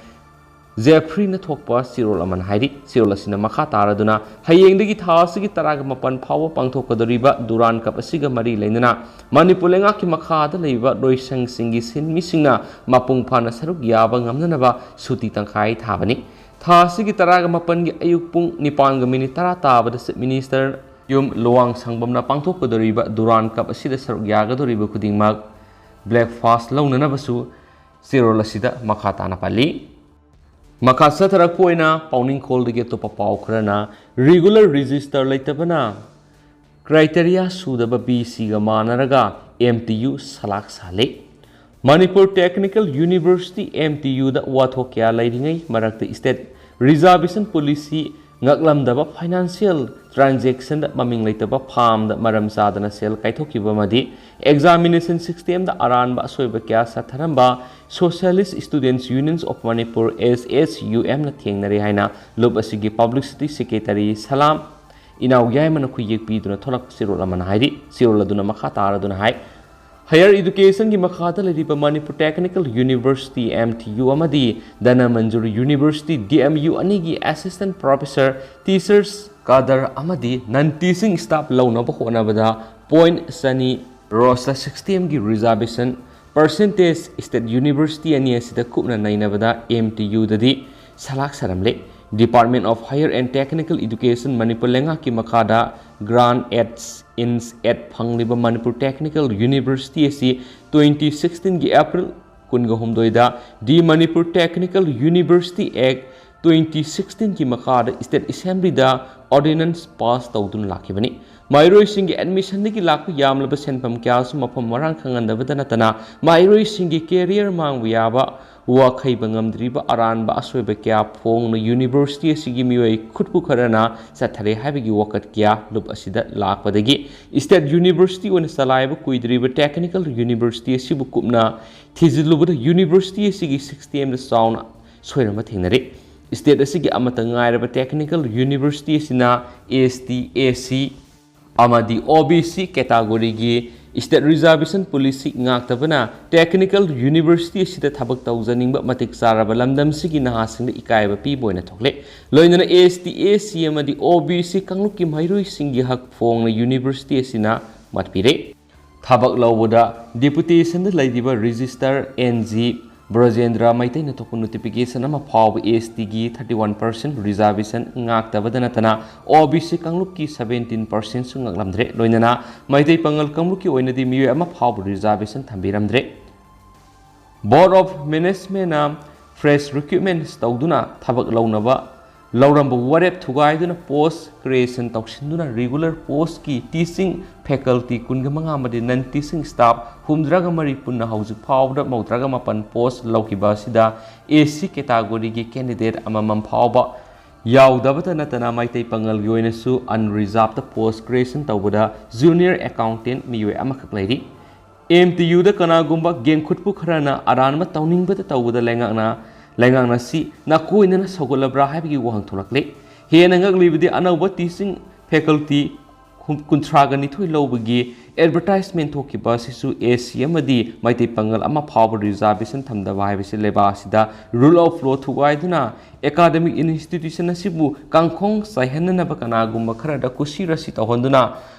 ꯖꯦꯐ꯭ꯔꯤꯅ ꯊꯣꯛꯄ ꯆꯦꯔꯣꯜ ꯑꯃꯅ ꯍꯥꯏꯔꯤ꯫ ꯆꯦꯔꯣꯜ ꯑꯁꯤꯅ ꯃꯈꯥ ꯇꯥꯔꯗꯨꯅ ꯍꯌꯦꯡꯗꯒꯤ ꯊꯥ ꯑꯁꯤꯒꯤ ꯇꯔꯥꯒ ꯃꯥꯄꯟ ꯐꯥꯎꯕ ꯄꯥꯡꯊꯣꯛꯀꯗꯧꯔꯤꯕ ꯗꯨꯔꯥꯟ ꯀꯞ ꯑꯁꯤꯒ ꯃꯔꯤ ꯂꯩꯅꯅ ꯃꯅꯤꯄꯨꯔ ꯂꯩꯉꯥꯛꯀꯤ ꯃꯈꯥꯗ ꯂꯩꯕ ꯂꯣꯏꯁꯪꯁꯤꯡꯒꯤ ꯁꯤꯟꯃꯤꯁꯤꯡꯅ ꯃꯄꯨꯡ ꯐꯥꯅ ꯁꯔꯨꯛ ꯌꯥꯕ ꯉꯝꯅꯅꯕ ꯁꯨꯇꯤ ꯇꯪꯈꯥꯏ ꯊꯥꯕꯅꯤ꯫ ꯊꯥ ꯑꯁꯤꯒꯤ ꯇꯔꯥꯒ ꯃꯥꯄꯟꯒꯤ ꯑꯌꯨꯛ ꯄꯨꯡ ꯅꯤꯄꯥꯟꯒ minute ꯇꯔꯥ ꯇꯥꯕꯗ Chief Minister ꯌꯨꯝ ꯂꯨꯋꯥꯡ ꯁꯪꯕꯝꯅ ꯄꯥꯡꯊꯣꯛꯀꯗꯧꯔꯤꯕ ꯗꯨꯔꯥꯟ ꯀꯞ ꯑꯁꯤꯗ ꯁꯔꯨꯛ ꯌꯥꯒꯗꯧꯔꯤꯕ ꯈꯨꯗꯤꯡꯃꯛ breakfast ꯂꯧꯅꯅꯕꯁꯨ ꯆꯦꯔꯣꯜ ꯑꯁꯤꯗ ꯃꯈꯥ ꯇꯥꯅ ꯄꯜꯂꯤ꯫ ꯃꯈꯥ ꯆꯠꯊꯔꯛꯄ ꯑꯣꯏꯅ ꯄꯥꯎꯅꯤꯡꯈꯣꯜꯗꯒꯤ ꯑꯇꯣꯞꯄ ꯄꯥꯎ ꯈꯔꯅ, regular register ꯂꯩꯇꯕꯅ criteria ꯁꯨꯗꯕ ꯕꯤ ꯁꯤꯒ ꯃꯥꯟꯅꯔꯒ ꯑꯦꯝ ꯇꯤ ꯌꯨ ꯁꯂꯥꯛ ꯁꯥꯍꯜꯂꯤ꯫ Manipur Technical University, M T ꯌꯨꯗ ꯋꯥꯊꯣꯛ ꯀꯌꯥ ꯂꯩꯔꯤꯉꯩ ꯃꯔꯛꯇ state reservation policy ꯉꯛꯂꯝꯗꯕ, financial transactionꯗ ꯃꯃꯤꯡ ꯂꯩꯇꯕ ꯐꯥꯝꯗ ꯃꯔꯝ ꯆꯥꯗꯅ ꯁꯦꯜ ꯀꯥꯏꯊꯣꯛꯈꯤꯕ ꯑꯃꯗꯤ examination systemꯗ ꯑꯔꯥꯟꯕ ꯑꯁꯣꯏꯕ ꯀꯌꯥ ꯆꯠꯊꯔꯝꯕ Socialist Students Unions of Manipur, S S U M ꯅ ꯊꯦꯡꯅꯔꯦ ꯍꯥꯏꯅ ꯂꯨꯞ ꯑꯁꯤꯒꯤ publicity secretary ꯁꯂꯥꯝ ꯏꯅꯥꯎ ꯌꯥꯏꯃꯅ ꯈꯨꯌꯦꯛ ꯄꯤꯗꯨꯅ ꯊꯣꯛꯂꯛꯄ ꯆꯦꯔꯣꯜ ꯑꯃꯅ ꯍꯥꯏꯔꯤ꯫ ꯆꯦꯔꯣꯜ ꯑꯗꯨꯅ ꯃꯈꯥ ꯇꯥꯔꯗꯨꯅ ꯍꯥꯏ, Higher Educationꯒꯤ ꯃꯈꯥꯗ ꯂꯩꯔꯤꯕ Manipur Technical University, M T U, ꯑꯃꯗꯤ Dhanamanjuri University, D M U, ꯑꯅꯤꯒꯤ assistant professor, teachers cadre ꯑꯃꯗꯤ non teaching staff ꯂꯧꯅꯕ ꯍꯣꯠꯅꯕꯗ point ꯆꯅꯤ roster systemꯒꯤ reservation percentage state university ꯑꯅꯤ ꯑꯁꯤꯗ ꯀꯨꯞꯅ ꯅꯩꯅꯕꯗ ꯑꯦꯝ ꯇꯤ ꯌꯨꯗꯗꯤ ꯁꯂꯥꯛ ꯁꯥꯔꯝꯂꯦ꯫ Department of Higher and Technical Education Manipur ꯂꯩꯉꯥꯛꯀꯤ ꯃꯈꯥꯗ grant aid, ins aid ꯐꯪꯂꯤꯕ ꯃꯅꯤꯄꯨꯔ Technical University ꯑꯁꯤ twenty sixteenꯒꯤ April ꯀꯨꯟꯒ ꯍꯨꯝꯗꯣꯏꯗ The Manipur Technical University Act twenty sixteenꯒꯤ ꯃꯈꯥꯗ state assemblyꯗ ordinance pass ꯇꯧꯗꯨꯅ ꯂꯥꯛꯈꯤꯕꯅꯤ꯫ ꯃꯍꯩꯔꯣꯏꯁꯤꯡꯒꯤ ꯑꯦꯗꯃꯤꯁꯟꯗꯒꯤ ꯂꯥꯛꯄ ꯌꯥꯝꯂꯕ ꯁꯦꯟꯐꯝ ꯀꯌꯥꯁꯨ ꯃꯐꯝ ꯃꯔꯥꯡ ꯈꯪꯍꯟꯗꯕꯇ ꯅꯠꯇꯅ, ꯃꯍꯩꯔꯣꯏꯁꯤꯡꯒꯤ ꯀꯦꯔꯤꯌꯔ ꯃꯥꯡꯕ ꯌꯥꯕ, ꯋꯥꯈꯩꯕ ꯉꯝꯗ꯭ꯔꯤꯕ ꯑꯔꯥꯟꯕ ꯑꯁꯣꯏꯕ ꯀꯌꯥ ꯐꯣꯡꯅ ꯌꯨꯅꯤꯚꯔꯁꯤꯇꯤ ꯑꯁꯤꯒꯤ ꯃꯤꯑꯣꯏ ꯈꯨꯠꯄꯨ ꯈꯔꯅ ꯆꯠꯊꯔꯦ ꯍꯥꯏꯕꯒꯤ ꯋꯥꯀꯠ ꯀꯌꯥ ꯂꯨꯞ ꯑꯁꯤꯗ ꯂꯥꯛꯄꯗꯒꯤ, ꯏꯁꯇꯦꯠ ꯌꯨꯅꯤꯚꯔꯁꯤꯇꯤ ꯑꯣꯏꯅ ꯆꯂꯥꯏꯕ ꯀꯨꯏꯗ꯭ꯔꯤꯕ ꯇꯦꯛꯅꯤꯀꯦꯜ ꯌꯨꯅꯤꯚꯔꯁꯤꯇꯤ ꯑꯁꯤꯕꯨ ꯀꯨꯞꯅ ꯊꯤꯖꯤꯜꯂꯨꯕꯗ, ꯌꯨꯅꯤꯚꯔꯁꯤꯇꯤ ꯑꯁꯤꯒꯤ ꯁꯤꯁꯇꯦꯝꯗ ꯆꯥꯎꯅ ꯁꯣꯏꯔꯝꯕ ꯊꯦꯡꯅꯔꯦ꯫ ꯏꯁꯇꯦꯠ ꯑꯁꯤꯒꯤ ꯑꯃꯠꯇ ꯉꯥꯏꯔꯕ ꯇꯦꯛꯅꯤꯀꯦꯜ ꯌꯨꯅꯤꯚꯔꯁꯤꯇꯤ ꯑꯁꯤꯅ ꯑꯦꯁ ꯇꯤ, ꯑꯦꯁ ꯁꯤ ꯑꯃꯗꯤ ꯑꯣ ꯕꯤ ꯁꯤ ꯀꯦꯇꯥꯒꯣꯔꯤꯒꯤ ꯏꯁꯇꯦꯠ ꯔꯤꯖꯥꯔꯕꯦꯁꯟ ꯄꯣꯂꯤꯁꯤ ꯉꯥꯛꯇꯕꯅ ꯇꯦꯛꯅꯤꯀꯦꯜ ꯌꯨꯅꯤꯚꯔꯁꯤꯇꯤ ꯑꯁꯤꯗ ꯊꯕꯛ ꯇꯧꯖꯅꯤꯡꯕ ꯃꯇꯤꯛ ꯆꯥꯔꯕ ꯂꯝꯗꯝꯁꯤꯒꯤ ꯅꯍꯥꯁꯤꯡꯗ ꯏꯀꯥꯏꯕ ꯄꯤꯕ ꯑꯣꯏꯅ ꯊꯣꯛꯂꯦ꯫ ꯂꯣꯏꯅꯅ ꯑꯦꯁ ꯇꯤ, ꯑꯦꯁ ꯁꯤ ꯑꯃꯗꯤ ꯑꯣ ꯕꯤ ꯁꯤ ꯀꯥꯡꯂꯨꯞꯀꯤ ꯃꯍꯩꯔꯣꯏꯁꯤꯡꯒꯤ ꯍꯛ ꯐꯣꯡꯅ ꯌꯨꯅꯤꯚꯔꯁꯤꯇꯤ ꯑꯁꯤꯅ ꯃꯠꯄꯤꯔꯦ꯫ ꯊꯕꯛ ꯂꯧꯕꯗ ꯗꯤꯄꯨꯇꯦꯁꯟꯗ ꯂꯩꯔꯤꯕ ꯔꯦꯖꯤꯁꯇꯔ ꯑꯦꯟ ꯖꯤ ꯕ꯭ꯔꯖꯦꯟꯗ꯭ꯔ ꯃꯩꯇꯩꯅ ꯊꯣꯛꯄ ꯅꯣꯇꯤꯐꯤꯀꯦꯁꯟ ꯑꯃ ꯐꯥꯎꯕ ꯑꯦꯁ ꯇꯤꯒꯤ ꯊꯥꯔꯇꯤ ꯋꯥꯟ ꯄꯥꯔꯁꯦꯟ ꯔꯤꯖꯥꯔꯕꯦꯁꯟ ꯉꯥꯛꯇꯕꯗ ꯅꯠꯇꯅ ꯑꯣ ꯕꯤ ꯁꯤ ꯀꯥꯡꯂꯨꯞꯀꯤ ꯁꯕꯦꯟꯇꯤꯟ ꯄꯥꯔꯁꯦꯟꯁꯨ ꯉꯥꯛꯂꯝꯗ꯭ꯔꯦ꯫ ꯂꯣꯏꯅꯅ ꯃꯩꯇꯩ ꯄꯥꯉꯜ ꯀꯥꯡꯂꯨꯞꯀꯤ ꯑꯣꯏꯅꯗꯤ ꯃꯤꯑꯣꯏ ꯑꯃ ꯐꯥꯎꯕ ꯔꯤꯖꯥꯔꯕꯦꯁꯟ ꯊꯝꯕꯤꯔꯝꯗ꯭ꯔꯦ꯫ ꯕꯣꯔꯗ ꯑꯣꯐ ꯃꯦꯅꯦꯖꯃꯦꯟꯅ ꯐ꯭ꯔꯦꯁ ꯔꯤꯀ꯭ꯔꯨꯠꯃꯦꯟ ꯇꯧꯗꯨꯅ ꯊꯕꯛ ꯂꯧꯅꯕ ꯂꯧꯔꯝꯕ ꯋꯥꯔꯦꯞ ꯊꯨꯒꯥꯏꯗꯨꯅ ꯄꯣꯁ ꯀ꯭ꯔꯤꯌꯦꯁꯟ ꯇꯧꯁꯤꯟꯗꯨꯅ ꯔꯤꯒꯨꯂꯔ ꯄꯣꯁꯀꯤ ꯇꯤꯆꯤꯡ ꯐꯦꯀꯜꯇꯤ ꯀꯨꯟꯒ ꯃꯉꯥ ꯑꯃꯗꯤ ꯅꯟ ꯇꯤꯆꯤꯡ ꯁ꯭ꯇꯥꯐ ꯍꯨꯝꯗ꯭ꯔꯥꯒ ꯃꯔꯤ ꯄꯨꯟꯅ ꯍꯧꯖꯤꯛ ꯐꯥꯎꯕꯗ ꯃꯧꯗ꯭ꯔꯥꯒ ꯃꯥꯄꯟ ꯄꯣꯁ ꯂꯧꯈꯤꯕ ꯑꯁꯤꯗ ꯑꯦꯁ ꯁꯤ ꯀꯦꯇꯥꯒꯣꯔꯤꯒꯤ ꯀꯦꯟꯗꯤꯗꯦꯠ ꯑꯃꯃꯝ ꯐꯥꯎꯕ ꯌꯥꯎꯗꯕꯇ ꯅꯠꯇꯅ ꯃꯩꯇꯩ ꯄꯥꯉꯜꯒꯤ ꯑꯣꯏꯅꯁꯨ ꯑꯟꯔꯤꯖꯥꯔꯕꯇ ꯄꯣꯁ ꯀ꯭ꯔꯤꯌꯦꯁꯟ ꯇꯧꯕꯗ ꯖꯨꯅꯤꯌꯔ ꯑꯦꯀꯥꯎꯟꯇꯦꯟ ꯃꯤꯑꯣꯏ ꯑꯃꯈꯛ ꯂꯩꯔꯤ꯫ ꯑꯦꯝ ꯇꯤ ꯌꯨꯗ ꯀꯅꯥꯒꯨꯝꯕ ꯒꯦꯡꯈꯨꯠꯄꯨ ꯈꯔꯅ ꯑꯔꯥꯟꯕ ꯇꯧꯅꯤꯡꯕꯗ ꯇꯧꯕꯗ ꯂꯩꯉꯥꯛꯅ, ꯂꯩꯉꯥꯛꯅ ꯁꯤ ꯅꯥꯀꯣꯏꯅꯅ ꯁꯧꯒꯠꯂꯕ꯭ꯔꯥ ꯍꯥꯏꯕꯒꯤ ꯋꯥꯍꯪ ꯊꯣꯛꯂꯛꯂꯤ꯫ ꯍꯦꯟꯅ ꯉꯛꯂꯤꯕꯗꯤ ꯑꯅꯧꯕ ꯇꯤꯆꯤꯡ ꯐꯦꯀꯜꯇꯤ ꯍꯨꯝ-, ꯀꯨꯟꯊ꯭ꯔꯥꯒ ꯅꯤꯊꯣꯏ ꯂꯧꯕꯒꯤ ꯑꯦꯗꯚꯔꯇꯥꯏꯖꯃꯦꯟ ꯊꯣꯛꯈꯤꯕ ꯑꯁꯤꯁꯨ ꯑꯦꯁ ꯁꯤ ꯑꯃꯗꯤ ꯃꯩꯇꯩ ꯄꯥꯉꯜ ꯑꯃ ꯐꯥꯎꯕ ꯔꯤꯖꯥꯔꯕꯦꯁꯟ ꯊꯝꯗꯕ ꯍꯥꯏꯕꯁꯤ ꯂꯩꯕꯥꯛ ꯑꯁꯤꯗ ꯔꯨꯜ ꯑꯣꯐ ꯂꯣ ꯊꯨꯒꯥꯏꯗꯨꯅ ꯑꯦꯀꯥꯗꯃꯤꯛ ꯏꯟꯁꯇꯤꯇ꯭ꯌꯨꯁꯟ ꯑꯁꯤꯕꯨ ꯀꯥꯡꯈꯣꯡ ꯆꯥꯏꯍꯟꯅꯅꯕ ꯀꯅꯥꯒꯨꯝꯕ ꯈꯔꯗ ꯀꯨꯁꯤ ꯔꯥꯁꯤ ꯇꯧꯍꯟꯗꯨꯅ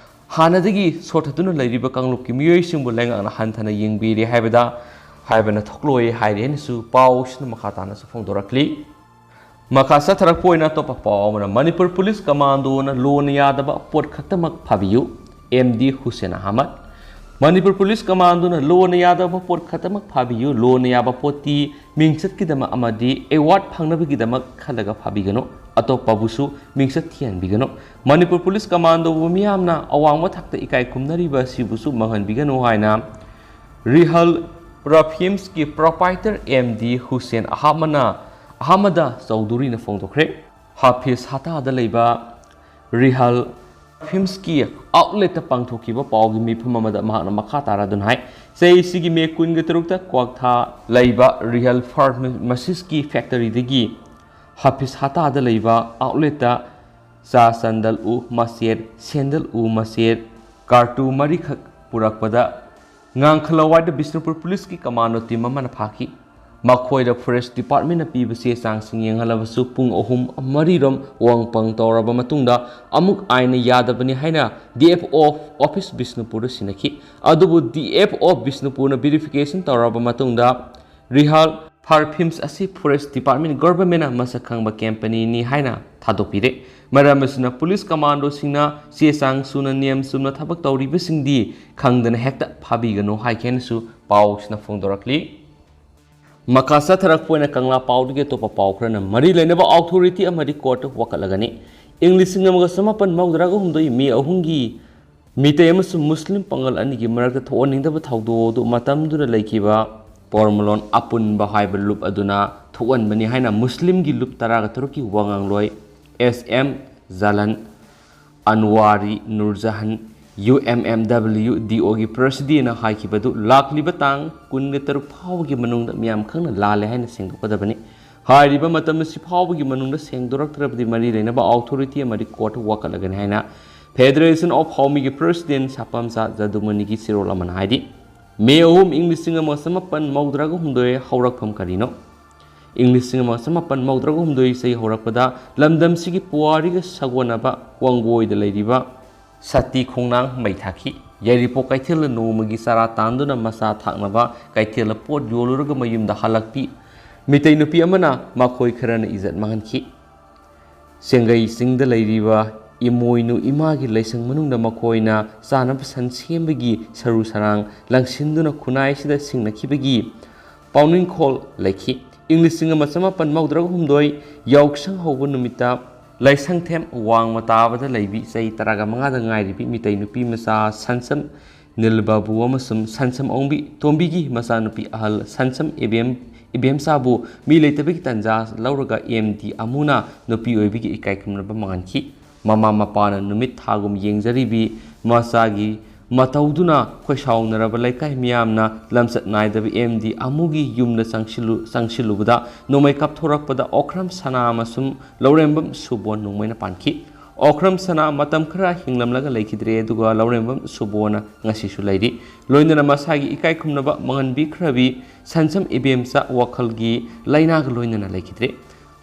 ꯍꯥꯟꯅꯗꯒꯤ ꯁꯣꯠꯊꯗꯨꯅ ꯂꯩꯔꯤꯕ ꯀꯥꯡꯂꯨꯞꯀꯤ ꯃꯤꯑꯣꯏꯁꯤꯡꯕꯨ ꯂꯩꯉꯥꯛꯅ ꯍꯟꯊꯅ ꯌꯦꯡꯕꯤꯔꯦ ꯍꯥꯏꯕꯗ ꯍꯥꯏꯕꯅ ꯊꯣꯛꯂꯣꯏ ꯍꯥꯏꯔꯤ ꯍꯥꯏꯅꯁꯨ ꯄꯥꯎꯁꯤꯅ ꯃꯈꯥ ꯇꯥꯅꯁꯨ ꯐꯣꯡꯗꯣꯔꯛꯂꯤ꯫ ꯃꯈꯥ ꯆꯠꯊꯔꯛꯄ ꯑꯣꯏꯅ ꯑꯇꯣꯞꯄ ꯄꯥꯎ ꯑꯃꯅ, ꯃꯅꯤꯄꯨꯔ ꯄꯨꯂꯤꯁ ꯀꯃꯥꯟꯗꯣꯅ ꯂꯣꯟꯅ ꯌꯥꯗꯕ ꯄꯣꯠ ꯈꯛꯇꯃꯛ ꯐꯥꯕꯤꯌꯨ, M D Hussain Ahmad. Manipur police ꯀꯃꯥꯟꯗꯣꯅ ꯂꯣꯅ ꯌꯥꯗꯕ ꯄꯣꯠ ꯈꯛꯇꯃꯛ ꯐꯥꯕꯤꯌꯨ꯫ ꯂꯣꯅ ꯌꯥꯕ ꯄꯣꯠꯇꯤ ꯃꯤꯡꯆꯠꯀꯤꯗꯃꯛ ꯑꯃꯗꯤ ꯑꯦꯋꯥꯔꯗ ꯐꯪꯅꯕꯒꯤꯗꯃꯛ ꯈꯜꯂꯒ ꯐꯥꯕꯤꯒꯅꯨ꯫ ꯑꯇꯣꯞꯄꯕꯨꯁꯨ ꯃꯤꯡꯆꯠ ꯊꯤꯍꯟꯕꯤꯒꯅꯨ꯫ ꯃꯅꯤꯄꯨꯔ ꯄꯨꯂꯤꯁ ꯀꯃꯥꯟꯗꯣꯕꯨ ꯃꯤꯌꯥꯝꯅ ꯑꯋꯥꯡꯕ ꯊꯥꯛꯇ ꯏꯀꯥꯏ ꯈꯨꯝꯅꯔꯤꯕ ꯑꯁꯤꯕꯨꯁꯨ ꯃꯥꯡꯍꯟꯕꯤꯒꯅꯨ ꯍꯥꯏꯅ ꯔꯤꯍꯜ ꯄꯔꯐ꯭ꯌꯨꯝꯁꯀꯤ proprietor M D Hussain ꯑꯍꯃꯅ Ahmad ꯆꯧꯙꯨꯔꯤꯅ ꯐꯣꯡꯗꯣꯛꯈ꯭ꯔꯦ꯫ ꯍꯥꯐꯤꯖ ꯍꯇꯥꯗ ꯂꯩꯕ ꯔꯤꯍꯜ ꯐꯤꯝꯁꯀꯤ ꯑꯥꯎꯠꯂꯦꯠꯇ ꯄꯥꯡꯊꯣꯛꯈꯤꯕ ꯄꯥꯎꯒꯤ ꯃꯤꯐꯝ ꯑꯃꯗ ꯃꯍꯥꯛꯅ ꯃꯈꯥ ꯇꯥꯔꯗꯨꯅ ꯍꯥꯏ, ꯆꯍꯤꯁꯤꯒꯤ ꯃꯦ ꯀꯨꯟꯒ ꯇꯔꯨꯛꯇ ꯀ꯭ꯋꯥꯛꯊꯥ ꯂꯩꯕ ꯔꯤꯍꯜ ꯐꯥꯔꯃꯥꯁꯤꯁꯀꯤ ꯐꯦꯛꯇꯔꯤꯗꯒꯤ ꯍꯥꯐꯤꯖ ꯍꯇꯥꯗ ꯂꯩꯕ ꯑꯥꯎꯠꯂꯦꯠꯇ ꯆꯥ ꯆꯟꯗꯜ ꯎ ꯃꯁꯦꯠ, ꯁꯦꯟꯗꯜ ꯎ ꯃꯁꯦꯠ, ꯀꯥꯔꯇꯨ ꯃꯔꯤꯈꯛ ꯄꯨꯔꯛꯄꯗ ꯉꯥꯡꯈꯂꯋꯥꯏꯗ ꯕꯤꯁꯅꯨꯄꯨꯔ ꯄꯨꯂꯤꯁꯀꯤ ꯀꯃꯥꯟꯗꯣ ꯇꯤꯝ ꯑꯃꯅ ꯐꯥꯈꯤ꯫ ꯃꯈꯣꯏꯗ ꯐꯣꯔꯦꯁ ꯗꯤꯄꯥꯔꯠꯃꯦꯟꯅ ꯄꯤꯕ ꯆꯦ ꯆꯥꯡꯁꯤꯡ ꯌꯦꯡꯍꯜꯂꯕꯁꯨ ꯄꯨꯡ ꯑꯍꯨꯝ ꯃꯔꯤꯔꯣꯝ ꯋꯥꯡꯄꯪ ꯇꯧꯔꯕ ꯃꯇꯨꯡꯗ ꯑꯃꯨꯛ ꯑꯥꯏꯟꯅ ꯌꯥꯗꯕꯅꯤ ꯍꯥꯏꯅ ꯗꯤ ꯑꯦꯐ ꯑꯣ ꯑꯣꯐꯤꯁ ꯕꯤꯁꯅꯨꯄꯨꯔꯗ ꯁꯤꯟꯅꯈꯤ꯫ ꯑꯗꯨꯕꯨ ꯗꯤ ꯑꯦꯐ ꯑꯣ ꯕꯤꯁꯅꯨꯄꯨꯔꯅ ꯚꯦꯔꯤꯐꯤꯀꯦꯁꯟ ꯇꯧꯔꯕ ꯃꯇꯨꯡꯗ ꯔꯤꯍꯥꯜ ꯐꯥꯔꯐꯤꯝꯁ ꯑꯁꯤ ꯐꯣꯔꯦꯁ ꯗꯤꯄꯥꯔꯠꯃꯦꯟ ꯒꯣꯚꯔꯟꯃꯦꯟꯅ ꯃꯁꯛ ꯈꯪꯕ ꯀꯝꯄꯅꯤꯅꯤ ꯍꯥꯏꯅ ꯊꯥꯗꯣꯛꯄꯤꯔꯦ꯫ ꯃꯔꯝ ꯑꯁꯤꯅ ꯄꯨꯂꯤꯁ ꯀꯃꯥꯟꯗꯣꯁꯤꯡꯅ ꯆꯦ ꯆꯥꯡ ꯁꯨꯅ ꯅꯤꯌꯝ ꯆꯨꯝꯅ ꯊꯕꯛ ꯇꯧꯔꯤꯕꯁꯤꯡꯗꯤ ꯈꯪꯗꯅ ꯍꯦꯛꯇ ꯐꯥꯕꯤꯒꯅꯨ ꯍꯥꯏꯈꯤ ꯍꯥꯏꯅꯁꯨ ꯄꯥꯎꯁꯤꯅ ꯐꯣꯡꯗꯣꯔꯛꯂꯤ꯫ ꯃꯈꯥ ꯆꯠꯊꯔꯛꯄ ꯑꯣꯏꯅ ꯀꯪꯂꯥ ꯄꯥꯎꯗꯒꯤ ꯑꯇꯣꯞꯄ ꯄꯥꯎ ꯈꯔꯅ ꯃꯔꯤ ꯂꯩꯅꯕ ꯑꯣꯊꯣꯔꯤꯇꯤ ꯑꯃꯗꯤ ꯀꯣꯔꯠꯇ ꯋꯥꯀꯠꯂꯒꯅꯤ꯫ ꯏꯪ ꯂꯤꯁꯤꯡ ꯑꯃꯒ ꯆꯃꯥꯄꯟ ꯃꯧꯗ꯭ꯔꯥꯒ ꯍꯨꯝꯗꯣꯏ ꯃꯦ ꯑꯍꯨꯝꯒꯤ ꯃꯤꯇꯩ ꯑꯃꯁꯨꯡ ꯃꯨꯁꯂꯤꯝ ꯄꯥꯡꯒꯜ ꯑꯅꯤꯒꯤ ꯃꯔꯛꯇ ꯊꯣꯛꯍꯟꯅꯤꯡꯗꯕ ꯊꯧꯗꯣꯛ ꯑꯗꯨ ꯃꯇꯝꯗꯨꯗ ꯂꯩꯈꯤꯕ ꯄꯣꯔꯃꯂꯣꯟ ꯑꯄꯨꯟꯕ ꯍꯥꯏꯕ ꯂꯨꯞ ꯑꯗꯨꯅ ꯊꯣꯛꯍꯟꯕꯅꯤ ꯍꯥꯏꯅ ꯃꯨꯁꯂꯤꯝꯒꯤ ꯂꯨꯞ ꯇꯔꯥꯒ ꯇꯔꯨꯛꯀꯤ ꯋꯥꯉꯥꯡꯂꯣꯏ S M Jalan Anwari Nurjahan U M M W D ꯑꯣꯒꯤ ꯄ꯭ꯔꯁꯤꯗꯦꯟꯅ ꯍꯥꯏꯈꯤꯕꯗꯨ ꯂꯥꯛꯂꯤꯕ ꯇꯥꯡ ꯀꯨꯟꯒ ꯇꯔꯨꯛ ꯐꯥꯎꯕꯒꯤ ꯃꯅꯨꯡꯗ ꯃꯤꯌꯥꯝ ꯈꯪꯅ ꯂꯥꯜꯂꯦ ꯍꯥꯏꯅ ꯁꯦꯡꯗꯣꯛꯀꯗꯕꯅꯤ꯫ ꯍꯥꯏꯔꯤꯕ ꯃꯇꯝ ꯑꯁꯤ ꯐꯥꯎꯕꯒꯤ ꯃꯅꯨꯡꯗ ꯁꯦꯡꯗꯣꯔꯛꯇ꯭ꯔꯕꯗꯤ ꯃꯔꯤ ꯂꯩꯅꯕ ꯑꯣꯊꯣꯔꯤꯇꯤ ꯑꯃꯗꯤ ꯀꯣꯔꯠꯇ ꯋꯥꯀꯠꯂꯒꯅꯤ ꯍꯥꯏꯅ ꯐꯦꯗꯔꯦꯁꯟ ꯑꯣꯐ ꯍꯥꯎꯃꯤꯒꯤ ꯄ꯭ꯔꯁꯤꯗꯦꯟ ꯁꯥꯄꯝꯆꯥ ꯖꯗꯨꯃꯅꯤꯒꯤ ꯆꯦꯔꯣꯜ ꯑꯃꯅ ꯍꯥꯏꯔꯤ꯫ ꯃꯦ ꯑꯍꯨꯝ ꯏꯪ ꯂꯤꯁꯤꯡ ꯑꯃ ꯆꯃꯥꯄꯟ ꯃꯧꯗ꯭ꯔꯥꯒ ꯍꯨꯝꯗꯣꯏ ꯍꯧꯔꯛꯐꯝ ꯀꯔꯤꯅꯣ? ꯏꯪ ꯂꯤꯁꯤꯡ ꯑꯃ ꯆꯃꯥꯄꯟ ꯃꯧꯗ꯭ꯔꯥꯒ ꯍꯨꯝꯗꯣꯏ ꯆꯍꯤ ꯍꯧꯔꯛꯄꯗ ꯂꯝꯗꯝꯁꯤꯒꯤ ꯄꯨꯋꯥꯔꯤꯒ ꯁꯥꯒꯣꯟꯅꯕ ꯋꯥꯡꯒꯣꯏꯗ ꯂꯩꯔꯤꯕ ꯁꯇꯤ ꯈꯣꯡꯅꯥꯡ ꯃꯩ ꯊꯥꯈꯤ꯫ ꯌꯥꯏꯔꯤꯄꯣꯛ ꯀꯩꯊꯦꯜꯗ ꯅꯣꯡꯃꯒꯤ ꯆꯔꯥ ꯇꯥꯟꯗꯨꯅ ꯃꯆꯥ ꯊꯥꯛꯅꯕ ꯀꯩꯊꯦꯜꯗ ꯄꯣꯠ ꯌꯣꯜꯂꯨꯔꯒ ꯃꯌꯨꯝꯗ ꯍꯜꯂꯛꯄꯤ ꯃꯤꯇꯩ ꯅꯨꯄꯤ ꯑꯃꯅ ꯃꯈꯣꯏ ꯈꯔꯅ ꯏꯖꯠ ꯃꯥꯡꯍꯟꯈꯤ꯫ ꯁꯦꯡꯒꯩ ꯆꯤꯡꯗ ꯂꯩꯔꯤꯕ ꯏꯃꯣꯏꯅꯨ ꯏꯃꯥꯒꯤ ꯂꯥꯏꯁꯪ ꯃꯅꯨꯡꯗ ꯃꯈꯣꯏꯅ ꯆꯥꯅꯕ ꯁꯟ ꯁꯦꯝꯕꯒꯤ ꯁꯔꯨ ꯁꯔꯥꯡ ꯂꯪꯁꯤꯟꯗꯨꯅ ꯈꯨꯟꯅꯥꯏ ꯑꯁꯤꯗ ꯁꯤꯡꯅꯈꯤꯕꯒꯤ ꯄꯥꯎꯅꯤꯡꯈꯣꯜ ꯂꯩꯈꯤ꯫ ꯏꯪ ꯂꯤꯁꯤꯡ ꯑꯃ ꯆꯃꯥꯄꯟ ꯃꯧꯗ꯭ꯔꯥ ꯍꯨꯝꯗꯣꯏ ꯌꯥꯎꯁꯪ ꯍꯧꯕ ꯅꯨꯃꯤꯠꯇ ꯂꯥꯏꯁꯪꯊꯦꯝ ꯋꯥꯡꯃ ꯇꯥꯕꯗ ꯂꯩꯕꯤ ꯆꯍꯤ ꯇꯔꯥꯒ ꯃꯉꯥꯗ ꯉꯥꯏꯔꯤꯕꯤ ꯃꯤꯇꯩ ꯅꯨꯄꯤ ꯃꯆꯥ ꯁꯟꯁꯝ ꯅꯤꯜꯕꯥꯕꯨ ꯑꯃꯁꯨꯡ ꯁꯟꯁꯝ ꯑꯣꯡꯕꯤ ꯇꯣꯝꯕꯤꯒꯤ ꯃꯆꯥꯅꯨꯄꯤ ꯑꯍꯜ ꯁꯟꯁꯝ ꯏꯕꯦꯝ, ꯏꯕꯦꯝꯆꯥꯕꯨ ꯃꯤ ꯂꯩꯇꯕꯒꯤ ꯇꯥꯟꯖꯥ ꯂꯧꯔꯒ ꯑꯦꯝ ꯗꯤ ꯑꯃꯨꯅ ꯅꯨꯄꯤ ꯑꯣꯏꯕꯒꯤ ꯏꯀꯥꯏ ꯈꯨꯝꯅꯕ ꯃꯥꯡꯍꯟꯈꯤ꯫ ꯃꯃꯥ ꯃꯄꯥꯅ ꯅꯨꯃꯤꯠ ꯊꯥꯒꯨꯝ ꯌꯦꯡꯖꯔꯤꯕꯤ ꯃꯆꯥꯒꯤ ꯃꯇꯧꯗꯨꯅ ꯈꯣꯏꯁꯥꯎꯅꯔꯕ ꯂꯩꯀꯥꯏ ꯃꯤꯌꯥꯝꯅ ꯂꯝꯆꯠ ꯅꯥꯏꯗꯕ ꯑꯦꯝ ꯗꯤ ꯑꯃꯨꯒꯤ ꯌꯨꯝꯗ ꯆꯪꯁꯤꯜꯂꯨ-, ꯆꯪꯁꯤꯜꯂꯨꯕꯗ ꯅꯣꯡꯃꯩ ꯀꯥꯞꯊꯣꯔꯛꯄꯗ ꯑꯣꯀ꯭ꯔꯝ ꯁꯅꯥ ꯑꯃꯁꯨꯡ ꯂꯧꯔꯦꯝꯕꯝ ꯁꯨꯕꯣꯟ ꯅꯣꯡꯃꯩꯅ ꯄꯥꯟꯈꯤ꯫ ꯑꯣꯀ꯭ꯔꯝ ꯁꯅꯥ ꯃꯇꯝ ꯈꯔ ꯍꯤꯡꯂꯝꯂꯒ ꯂꯩꯈꯤꯗ꯭ꯔꯦ, ꯑꯗꯨꯒ ꯂꯧꯔꯦꯝꯕꯝ ꯁꯨꯕꯣꯅ ꯉꯁꯤꯁꯨ ꯂꯩꯔꯤ꯫ ꯂꯣꯏꯅꯅ ꯃꯁꯥꯒꯤ ꯏꯀꯥꯏ ꯈꯨꯝꯅꯕ ꯃꯥꯡꯍꯟꯕꯤꯈ꯭ꯔꯕꯤ ꯁꯟꯁꯝ ꯏꯕꯦꯝꯆꯥ ꯋꯥꯈꯜꯒꯤ ꯂꯥꯏꯅꯥꯒ ꯂꯣꯏꯅꯅ ꯂꯩꯈꯤꯗ꯭ꯔꯦ꯫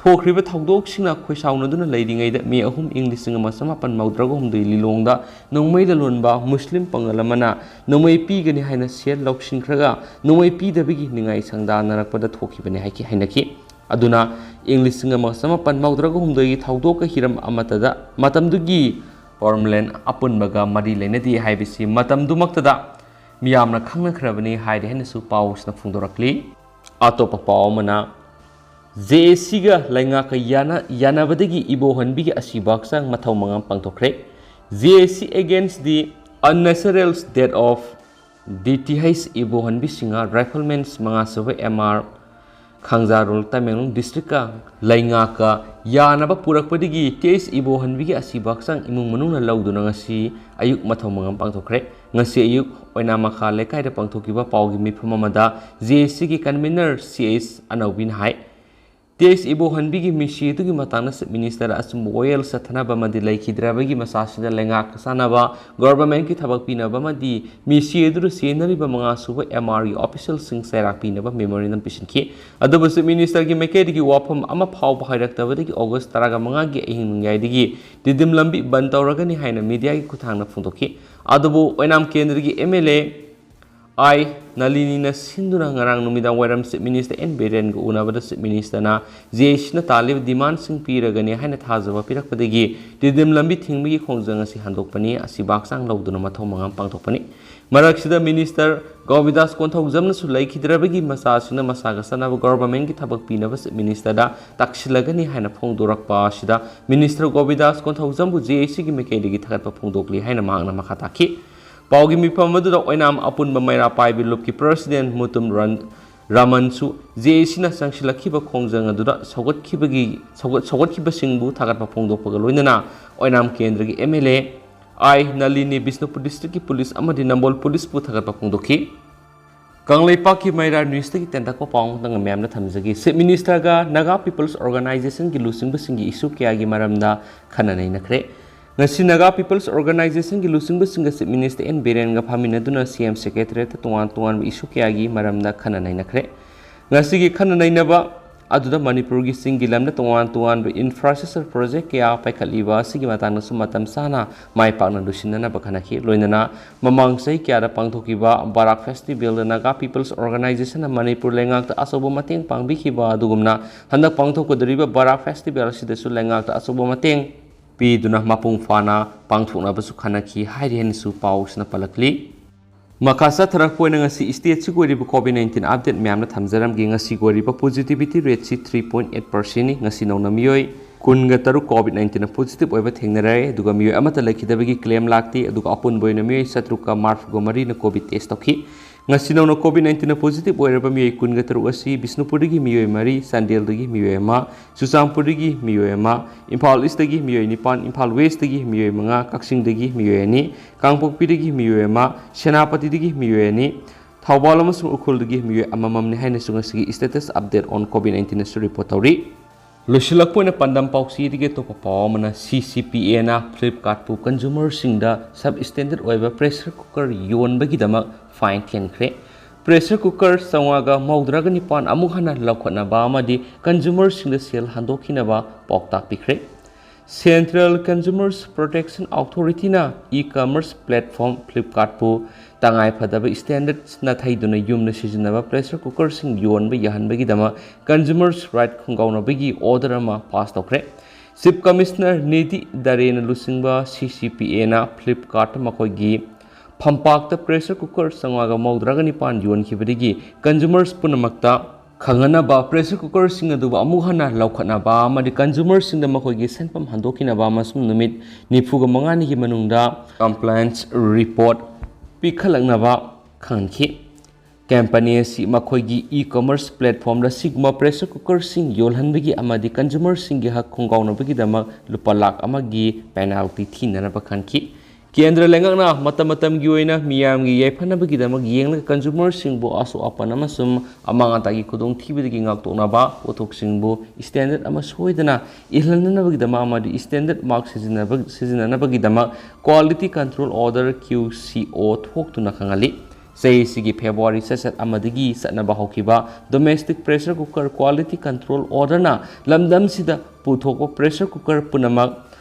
ꯊꯣꯛꯈ꯭ꯔꯤꯕ ꯊꯧꯗꯣꯛꯁꯤꯡꯅ ꯈꯣꯏꯁꯥꯎꯅꯗꯨꯅ ꯂꯩꯔꯤꯉꯩꯗ ꯃꯦ ꯑꯍꯨꯝ ꯏꯪ ꯂꯤꯁꯤꯡ ꯑꯃ ꯆꯃꯥꯄꯟ ꯃꯧꯗ꯭ꯔꯥꯒ ꯍꯨꯝꯗꯣꯏ ꯂꯤꯂꯣꯡꯗ ꯅꯣꯡꯃꯩ ꯂꯂꯣꯟꯕ ꯃꯨꯁꯂꯤꯝ ꯄꯥꯡꯒꯜ ꯑꯃꯅ ꯅꯣꯡꯃꯩ ꯄꯤꯒꯅꯤ ꯍꯥꯏꯅ ꯁꯦꯜ ꯂꯧꯁꯤꯟꯈ꯭ꯔꯒ ꯅꯣꯡꯃꯩ ꯄꯤꯗꯕꯒꯤ ꯅꯤꯡꯉꯥꯏ ꯁꯪꯗꯥꯅꯔꯛꯄꯗ ꯊꯣꯛꯈꯤꯕꯅꯤ ꯍꯥꯏꯈꯤ, ꯍꯥꯏꯅꯈꯤ꯫ ꯑꯗꯨꯅ ꯏꯪ ꯂꯤꯁꯤꯡ ꯑꯃ ꯆꯃꯥꯄꯟ ꯃꯧꯗ꯭ꯔꯥꯒ ꯍꯨꯝꯗꯣꯏꯒꯤ ꯊꯧꯗꯣꯛꯀ ꯍꯤꯔꯝ ꯑꯃꯠꯇꯗ ꯃꯇꯝꯗꯨꯒꯤ ꯍꯣꯝꯂꯦꯟ ꯑꯄꯨꯟꯕꯒ ꯃꯔꯤ ꯂꯩꯅꯗꯦ ꯍꯥꯏꯕꯁꯤ ꯃꯇꯝꯗꯨꯃꯛꯇꯗ ꯃꯤꯌꯥꯝꯅ ꯈꯪꯅꯈ꯭ꯔꯕꯅꯤ ꯍꯥꯏꯔꯦ ꯍꯥꯏꯅꯁꯨ ꯄꯥꯎꯁꯤꯅ ꯐꯣꯡꯗꯣꯔꯛꯂꯤ꯫ ꯑꯇꯣꯞꯄ ꯄꯥꯎ ꯑꯃꯅ, ꯖꯦ ꯑꯦ ꯁꯤꯒ ꯂꯩꯉꯥꯛꯀ ꯌꯥꯅ-, ꯌꯥꯅꯕꯗꯒꯤ ꯏꯕꯣꯍꯟꯕꯤꯒꯤ ꯑꯁꯤꯕ ꯍꯛꯆꯥꯡ ꯃꯊꯧ ꯃꯉꯝ ꯄꯥꯡꯊꯣꯛꯈ꯭ꯔꯦ꯫ J A C against the unnatural death of D T H Ibohanbi Singh, riflemen ꯃꯉꯥꯁꯨꯕ M R ꯈꯥꯡꯖꯥꯔꯣꯜ, Tamenglong district ꯀ ꯂꯩꯉꯥꯛꯀ ꯌꯥꯅꯕ ꯄꯨꯔꯛꯄꯗꯒꯤ ꯇꯤ ꯑꯩꯆ ꯏꯕꯣꯍꯟꯕꯤꯒꯤ ꯑꯁꯤꯕ ꯍꯛꯆꯥꯡ ꯏꯃꯨꯡ ꯃꯅꯨꯡꯅ ꯂꯧꯗꯨꯅ ꯉꯁꯤ ꯑꯌꯨꯛ ꯃꯊꯧ ꯃꯉꯝ ꯄꯥꯡꯊꯣꯛꯈ꯭ꯔꯦ꯫ ꯉꯁꯤ ꯑꯌꯨꯛ ꯑꯣꯏꯅꯥꯃꯈꯥ ꯂꯩꯀꯥꯏꯗ ꯄꯥꯡꯊꯣꯛꯈꯤꯕ ꯄꯥꯎꯒꯤ ꯃꯤꯐꯝ ꯑꯃꯗ J A C ꯒꯤ convener C H ꯑꯅꯧꯕꯤꯅ ꯍꯥꯏ, ꯇꯤ ꯑꯩꯆ ꯏꯕꯣꯍꯟꯕꯤꯒꯤ ꯃꯤꯁꯤ ꯑꯗꯨꯒꯤ ꯃꯇꯥꯡꯗ Chief Minister ꯑꯆꯨꯝꯕ ꯋꯥꯌꯦꯜ ꯆꯠꯊꯅꯕ ꯑꯃꯗꯤ ꯂꯩꯈꯤꯗ꯭ꯔꯕꯒꯤ ꯃꯆꯥꯁꯤꯡꯗ ꯂꯩꯉꯥꯛꯀ ꯆꯥꯟꯅꯕ government ꯀꯤ ꯊꯕꯛ ꯄꯤꯅꯕ ꯑꯃꯗꯤ ꯃꯤꯁꯤ ꯑꯗꯨꯗ ꯆꯦꯟꯅꯔꯤꯕ ꯃꯉꯥꯁꯨꯕ M R ꯒꯤ official ꯁꯤꯡ ꯆꯩꯔꯥꯛ ꯄꯤꯅꯕ memorandum ꯄꯤꯁꯤꯟꯈꯤ꯫ ꯑꯗꯨꯕꯨ Chief Minister ꯒꯤ ꯃꯥꯏꯀꯩꯗꯒꯤ ꯋꯥꯐꯝ ꯑꯃ ꯐꯥꯎꯕ ꯍꯥꯏꯔꯛꯇꯕꯗꯒꯤ August ꯇꯔꯥꯒ ꯃꯉꯥꯒꯤ ꯑꯍꯤꯡ ꯅꯣꯡꯌꯥꯏꯗꯒꯤ ꯇꯤꯗꯤꯝ ꯂꯝꯕꯤ ꯕꯟ ꯇꯧꯔꯒꯅꯤ ꯍꯥꯏꯅ media ꯒꯤ ꯈꯨꯠꯊꯥꯡꯗ ꯐꯣꯡꯗꯣꯛꯈꯤ꯫ ꯑꯗꯨꯕꯨ ꯑꯣꯏꯅꯥꯝ ꯀꯦꯟꯗ꯭ꯔꯒꯤ M L A I ꯅꯂꯤꯅꯤꯅ ꯁꯤꯟꯗꯨꯅ ꯉꯔꯥꯡ ꯅꯨꯃꯤꯗꯥꯡ ꯋꯥꯏꯔꯝ Chief Minister ꯑꯦꯟ ꯕꯤꯔꯦꯟꯒ ꯎꯅꯕꯗ Chief Ministerꯅ ꯖꯦ ꯑꯦ ꯁꯤꯅ ꯇꯥꯜꯂꯤꯕ demandꯁꯤꯡ ꯄꯤꯔꯒꯅꯤ ꯍꯥꯏꯅ ꯊꯥꯖꯕ ꯄꯤꯔꯛꯄꯗꯒꯤ ꯇꯤꯗꯤꯝ ꯂꯝꯕꯤ ꯊꯤꯡꯕꯒꯤ ꯈꯣꯡꯖꯪ ꯑꯁꯤ ꯍꯟꯗꯣꯛꯄꯅꯤ꯫ ꯑꯁꯤꯕꯨ ꯍꯛꯆꯥꯡ ꯂꯧꯗꯨꯅ ꯃꯊꯧ ꯃꯉꯝ ꯄꯥꯡꯊꯣꯛꯄꯅꯤ꯫ ꯃꯔꯛꯁꯤꯗ Minister ꯒꯣꯕꯤꯗꯥꯁ ꯀꯣꯟꯊꯧꯖꯝꯅꯁꯨ ꯂꯩꯈꯤꯗ꯭ꯔꯕꯒꯤ ꯃꯆꯥꯁꯤꯡꯅ ꯃꯁꯥꯒ ꯆꯥꯟꯅꯕ governmentꯀꯤ ꯊꯕꯛ ꯄꯤꯅꯕ Chief Ministerꯗ ꯇꯛꯁꯤꯜꯂꯒꯅꯤ ꯍꯥꯏꯅ ꯐꯣꯡꯗꯣꯔꯛꯄ ꯑꯁꯤꯗ Minister ꯒꯣꯕꯤꯗꯥꯁ ꯀꯣꯟꯊꯧꯖꯝꯕꯨ ꯖꯦ ꯑꯦ ꯁꯤꯒꯤ ꯃꯥꯏꯀꯩꯗꯒꯤ ꯊꯥꯒꯠꯄ ꯐꯣꯡꯗꯣꯛꯂꯤ ꯍꯥꯏꯅ ꯃꯍꯥꯛꯅ ꯃꯈꯥ ꯇꯥꯈꯤ꯫ ꯄꯥꯎꯒꯤ ꯃꯤꯐꯝ ꯑꯗꯨꯗ ꯑꯣꯏꯅꯥꯝ ꯑꯄꯨꯟꯕ ꯃꯩꯔꯥ ꯄꯥꯏꯕꯤ ꯂꯨꯞꯀꯤ President Mutum run-, ꯔꯥꯃꯟꯁꯨ J A ꯁꯤꯅ ꯆꯪꯁꯤꯜꯂꯛꯈꯤꯕ ꯈꯣꯡꯖꯪ ꯑꯗꯨꯗ ꯁꯧꯒꯠꯈꯤꯕꯒꯤ, ꯁꯧꯒꯠ-, ꯁꯧꯒꯠꯈꯤꯕꯁꯤꯡꯕꯨ ꯊꯥꯒꯠꯄ ꯐꯣꯡꯗꯣꯛꯄꯒ ꯂꯣꯏꯅꯅ ꯑꯣꯏꯅꯥꯝ ꯀꯦꯟꯗ꯭ꯔꯒꯤ M L A I Nalini, Bishnupur Districtꯀꯤ ꯄꯨꯂꯤꯁ ꯑꯃꯗꯤ ꯅꯝꯕꯣꯜ ꯄꯨꯂꯤꯁꯄꯨ ꯊꯥꯒꯠꯄ ꯐꯣꯡꯗꯣꯛꯈꯤ꯫ ꯀꯪꯂꯩꯄꯥꯛꯀꯤ ꯃꯩꯔꯥ Newsꯇꯒꯤ ꯇꯦꯟꯇꯛꯄ ꯄꯥꯎ ꯑꯃꯇꯪ ꯃꯌꯥꯝꯗ ꯊꯝꯖꯒꯦ꯫ Chief Ministerꯒ Naga People's Organizationꯒꯤ ꯂꯨꯆꯤꯡꯕꯁꯤꯡꯒꯤ issue ꯀꯌꯥꯒꯤ ꯃꯔꯝꯗ ꯈꯟꯅ ꯅꯩꯅꯈ꯭ꯔꯦ꯫ ꯉꯁꯤ Naga People's Organizationꯒꯤ ꯂꯨꯆꯤꯡꯕꯁꯤꯡꯒ Chief Minister ꯑꯦꯟ ꯕꯤꯔꯦꯟꯒ ꯐꯝꯃꯤꯟꯅꯗꯨꯅ ꯁꯤ ꯑꯦꯝ Secretariatꯇ ꯇꯣꯉꯥꯟ ꯇꯣꯉꯥꯟꯕ issue ꯀꯌꯥꯒꯤ ꯃꯔꯝꯗ ꯈꯟꯅ ꯅꯩꯅꯈ꯭ꯔꯦ꯫ ꯉꯁꯤꯒꯤ ꯈꯟꯅ ꯅꯩꯅꯕ ꯑꯗꯨꯗ ꯃꯅꯤꯄꯨꯔꯒꯤ ꯆꯤꯡꯒꯤ ꯂꯝꯗ ꯇꯣꯉꯥꯟ ꯇꯣꯉꯥꯟꯕ infrastructure project ꯀꯌꯥ ꯄꯥꯏꯈꯠꯂꯤꯕ ꯑꯁꯤꯒꯤ ꯃꯇꯥꯡꯗꯁꯨ ꯃꯇꯝ ꯆꯥꯅ ꯃꯥꯏ ꯄꯥꯛꯅ ꯂꯣꯏꯁꯤꯟꯅꯅꯕ ꯈꯟꯅꯈꯤ꯫ ꯂꯣꯏꯅꯅ ꯃꯃꯥꯡ ꯆꯍꯤ ꯀꯌꯥꯗ ꯄꯥꯡꯊꯣꯛꯈꯤꯕ ꯕꯔꯥꯛ Festivalꯗ Naga People's Organizationꯅ ꯃꯅꯤꯄꯨꯔ ꯂꯩꯉꯥꯛꯇ ꯑꯆꯧꯕ ꯃꯇꯦꯡ ꯄꯥꯡꯕꯤꯈꯤꯕ ꯑꯗꯨꯒꯨꯝꯅ ꯍꯟꯗꯛ ꯄꯥꯡꯊꯣꯛꯀꯗꯧꯔꯤꯕ ꯕꯔꯥꯛ Festival ꯑꯁꯤꯗꯁꯨ ꯂꯩꯉꯥꯛꯇ ꯑꯆꯧꯕ ꯃꯇꯦꯡ ꯄꯤꯗꯨꯅ ꯃꯄꯨꯡ ꯐꯥꯅ ꯄꯥꯡꯊꯣꯛꯅꯕꯁꯨ ꯈꯟꯅꯈꯤ ꯍꯥꯏꯔꯤ ꯍꯥꯏꯅꯁꯨ ꯄꯥꯎꯁꯤꯅ ꯄꯜꯂꯛꯂꯤ꯫ ꯃꯈꯥ ꯆꯠꯊꯔꯛꯄ ꯑꯣꯏꯅ ꯉꯁꯤ stateꯁꯤꯒꯤ ꯑꯣꯏꯔꯤꯕ COVID nineteen update ꯃꯌꯥꯝꯅ ꯊꯝꯖꯔꯝꯒꯦ꯫ ꯉꯁꯤꯒꯤ ꯑꯣꯏꯔꯤꯕ positivity rateꯁꯤ three point eight percentꯅꯤ꯫ ꯉꯁꯤ ꯅꯧꯅ ꯃꯤꯑꯣꯏ ꯀꯨꯟꯒ ꯇꯔꯨꯛ COVID nineteenꯅ positive ꯑꯣꯏꯕ ꯊꯦꯡꯅꯔꯦ, ꯑꯗꯨꯒ ꯃꯤꯑꯣꯏ ꯑꯃꯠꯇ ꯂꯩꯈꯤꯗꯕꯒꯤ claim ꯂꯥꯛꯇꯦ꯫ ꯑꯗꯨꯒ ꯑꯄꯨꯟꯕ ꯑꯣꯏꯅ ꯃꯤꯑꯣꯏ ꯆꯥꯇ꯭ꯔꯨꯛꯀ ꯃꯔꯤꯐꯨꯒ ꯃꯔꯤꯅ COVID test ꯇꯧꯈꯤ꯫ ꯉꯁꯤ ꯅꯧꯅ COVID nineteenꯅ positive ꯑꯣꯏꯔꯕ ꯃꯤꯑꯣꯏ ꯀꯨꯟꯒ ꯇꯔꯨꯛ ꯑꯁꯤ ꯕꯤꯁꯅꯨꯄꯨꯔꯗꯒꯤ ꯃꯤꯑꯣꯏ ꯃꯔꯤ, ꯆꯥꯟꯗꯦꯜꯗꯒꯤ ꯃꯤꯑꯣꯏ ꯑꯃ, ꯆꯨꯔꯆꯥꯟꯄꯨꯔꯗꯒꯤ ꯃꯤꯑꯣꯏ ꯑꯃ, ꯏꯝꯐꯥꯜ Eastꯇꯒꯤ ꯃꯤꯑꯣꯏ ꯅꯤꯄꯥꯟ, ꯏꯝꯐꯥꯜ Westꯇꯒꯤ ꯃꯤꯑꯣꯏ ꯃꯉꯥ, ꯀꯛꯆꯤꯡꯗꯒꯤ ꯃꯤꯑꯣꯏ ꯑꯅꯤ, ꯀꯥꯡꯄꯣꯛꯄꯤꯗꯒꯤ ꯃꯤꯑꯣꯏ ꯑꯃ, ꯁꯦꯅꯥꯄꯇꯤꯗꯒꯤ ꯃꯤꯑꯣꯏ ꯑꯅꯤ, ꯊꯧꯕꯥꯜ ꯑꯃꯁꯨꯡ ꯎꯈ꯭ꯔꯨꯜꯗꯒꯤ ꯃꯤꯑꯣꯏ ꯑꯃꯃꯝꯅꯤ ꯍꯥꯏꯅꯁꯨ ꯉꯁꯤꯒꯤ status update on COVID nineteenꯅꯁꯨ report ꯇꯧꯔꯤ꯫ ꯂꯣꯏꯁꯤꯜꯂꯛꯄ ꯑꯣꯏꯅ ꯄꯥꯟꯗꯝ ꯄꯥꯎꯆꯦꯗꯒꯤ ꯑꯇꯣꯞꯄ ꯄꯥꯎ ꯑꯃꯅ, CCPAꯅ Flipkartꯄꯨ consumerꯁꯤꯡꯗ substandard ꯑꯣꯏꯕ pressure cooker ꯌꯣꯟꯕꯒꯤꯗꯃꯛ fine ꯊꯦꯟꯈ꯭ꯔꯦ꯫ Pressure cooker ꯆꯥꯝꯃꯉꯥꯒ ꯃꯧꯗ꯭ꯔꯥꯒ ꯅꯤꯄꯥꯟ ꯑꯃꯨꯛ ꯍꯟꯅ ꯂꯧꯈꯠꯅꯕ ꯑꯃꯗꯤ consumerꯁꯤꯡꯗ ꯁꯦꯜ ꯍꯟꯗꯣꯛꯈꯤꯅꯕ ꯄꯥꯎꯇꯥꯛ ꯄꯤꯈ꯭ꯔꯦ꯫ Central Consumers Protection Authorityꯅ e-commerce platform Flipkartꯄꯨ ꯇꯉꯥꯏ ꯐꯗꯕ ꯁ꯭ꯇꯦꯟꯗꯔꯗ ꯅꯥꯊꯩꯗꯨꯅ ꯌꯨꯝꯗ ꯁꯤꯖꯤꯟꯅꯕ ꯄ꯭ꯔꯦꯁꯔ ꯀꯨꯀꯔꯁꯤꯡ ꯌꯣꯟꯕ ꯌꯥꯍꯟꯕꯒꯤꯗꯃꯛ ꯀꯟꯖꯨꯃꯔꯁ ꯔꯥꯏꯠ ꯈꯣꯡꯒꯥꯎꯅꯕꯒꯤ ꯑꯣꯔꯗꯔ ꯑꯃ ꯄꯥꯁ ꯇꯧꯈ꯭ꯔꯦ꯫ ꯆꯤꯐ ꯀꯃꯤꯁꯅꯔ ꯅꯤꯙꯤ ꯗꯔꯦꯅ ꯂꯨꯆꯤꯡꯕ ꯁꯤ ꯁꯤ ꯄꯤ ꯑꯦꯅ ꯐ꯭ꯂꯤꯞꯀꯥꯔꯠꯇ ꯃꯈꯣꯏꯒꯤ ꯐꯝꯄꯥꯛꯇ ꯄ꯭ꯔꯦꯁꯔ ꯀꯨꯀꯔ ꯆꯥꯝꯃꯉꯥꯒ ꯃꯧꯗ꯭ꯔꯥꯒ ꯅꯤꯄꯥꯟ ꯌꯣꯟꯈꯤꯕꯗꯒꯤ ꯀꯟꯖꯨꯃꯔꯁ ꯄꯨꯝꯅꯃꯛꯇ ꯈꯪꯍꯟꯅꯕ ꯄ꯭ꯔꯦꯁꯔ ꯀꯨꯀꯔꯁꯤꯡ ꯑꯗꯨꯕꯨ ꯑꯃꯨꯛ ꯍꯟꯅ ꯂꯧꯈꯠꯅꯕ ꯑꯃꯗꯤ ꯀꯟꯖꯨꯃꯔꯁꯤꯡꯗ ꯃꯈꯣꯏꯒꯤ ꯁꯦꯟꯐꯝ ꯍꯟꯗꯣꯛꯈꯤꯅꯕ ꯑꯃꯁꯨꯡ ꯅꯨꯃꯤꯠ ꯅꯤꯐꯨꯒ ꯃꯉꯥꯅꯤꯒꯤ ꯃꯅꯨꯡꯗ ꯀꯝꯄ꯭ꯂꯥꯏꯟꯁ ꯔꯤꯄꯣꯔꯠ ꯄꯤꯈꯠꯂꯛꯅꯕ ꯈꯪꯍꯟꯈꯤ꯫ ꯀꯝꯄꯅꯤ ꯑꯁꯤ ꯃꯈꯣꯏꯒꯤ ꯏ-ꯀꯃꯔꯁ ꯄ꯭ꯂꯦꯠꯐꯣꯝꯗ ꯁꯤꯒꯨꯝꯕ ꯄ꯭ꯔꯦꯁꯔ ꯀꯨꯀꯔꯁꯤꯡ ꯌꯣꯜꯍꯟꯕꯒꯤ ꯑꯃꯗꯤ ꯀꯟꯖꯨꯃꯔꯁꯤꯡꯒꯤ ꯍꯛ ꯈꯣꯡꯒꯥꯎꯅꯕꯒꯤꯗꯃꯛ ꯂꯨꯄꯥ ꯂꯥꯈ ꯑꯃꯒꯤ ꯄꯦꯅꯥꯜꯇꯤ ꯊꯤꯅꯅꯕ ꯈꯟꯈꯤ꯫ ꯀꯦꯟꯗ꯭ꯔ ꯂꯩꯉꯥꯛꯅ ꯃꯇꯝ ꯃꯇꯝꯒꯤ ꯑꯣꯏꯅ ꯃꯤꯌꯥꯝꯒꯤ ꯌꯥꯏꯐꯅꯕꯒꯤꯗꯃꯛ ꯌꯦꯡꯂꯒ ꯀꯟꯖꯨꯃꯔꯁꯤꯡꯕꯨ ꯑꯁꯣꯛ ꯑꯄꯟ ꯑꯃꯁꯨꯡ ꯑꯃꯥꯡ ꯑꯇꯥꯒꯤ ꯈꯨꯗꯣꯡꯊꯤꯕꯗꯒꯤ ꯉꯥꯛꯊꯣꯛꯅꯕ ꯄꯣꯠꯊꯣꯛꯁꯤꯡꯕꯨ ꯁ꯭ꯇꯦꯟꯗꯔꯗ ꯑꯃ ꯁꯣꯏꯗꯅ ꯏꯜꯍꯟꯅꯅꯕꯒꯤꯗꯃꯛ ꯑꯃꯗꯤ ꯁ꯭ꯇꯦꯟꯗꯔꯗ ꯃꯥꯔꯛ ꯁꯤꯖꯤꯟꯅꯕ-, ꯁꯤꯖꯤꯟꯅꯅꯕꯒꯤꯗꯃꯛ ꯀ꯭ꯋꯥꯂꯤꯇꯤ ꯀꯟꯇ꯭ꯔꯣꯜ ꯑꯣꯔꯗꯔ, ꯀ꯭ꯌꯨ ꯁꯤ ꯑꯣ, ꯊꯣꯛꯇꯨꯅ ꯈꯪꯍꯜꯂꯤ꯫ ꯆꯍꯤ ꯑꯁꯤꯒꯤ ꯐꯦꯕ꯭ꯔꯨꯋꯥꯔꯤ ꯆꯩꯆꯠ ꯑꯃꯗꯒꯤ ꯆꯠꯅꯕ ꯍꯧꯈꯤꯕ domestic pressure cooker quality control ꯑꯣꯔꯗꯔꯅ ꯂꯝꯗꯝꯁꯤꯗ ꯄꯨꯊꯣꯛꯄ ꯄ꯭ꯔꯦꯁꯔ ꯀꯨꯀꯔ ꯄꯨꯝꯅꯃꯛ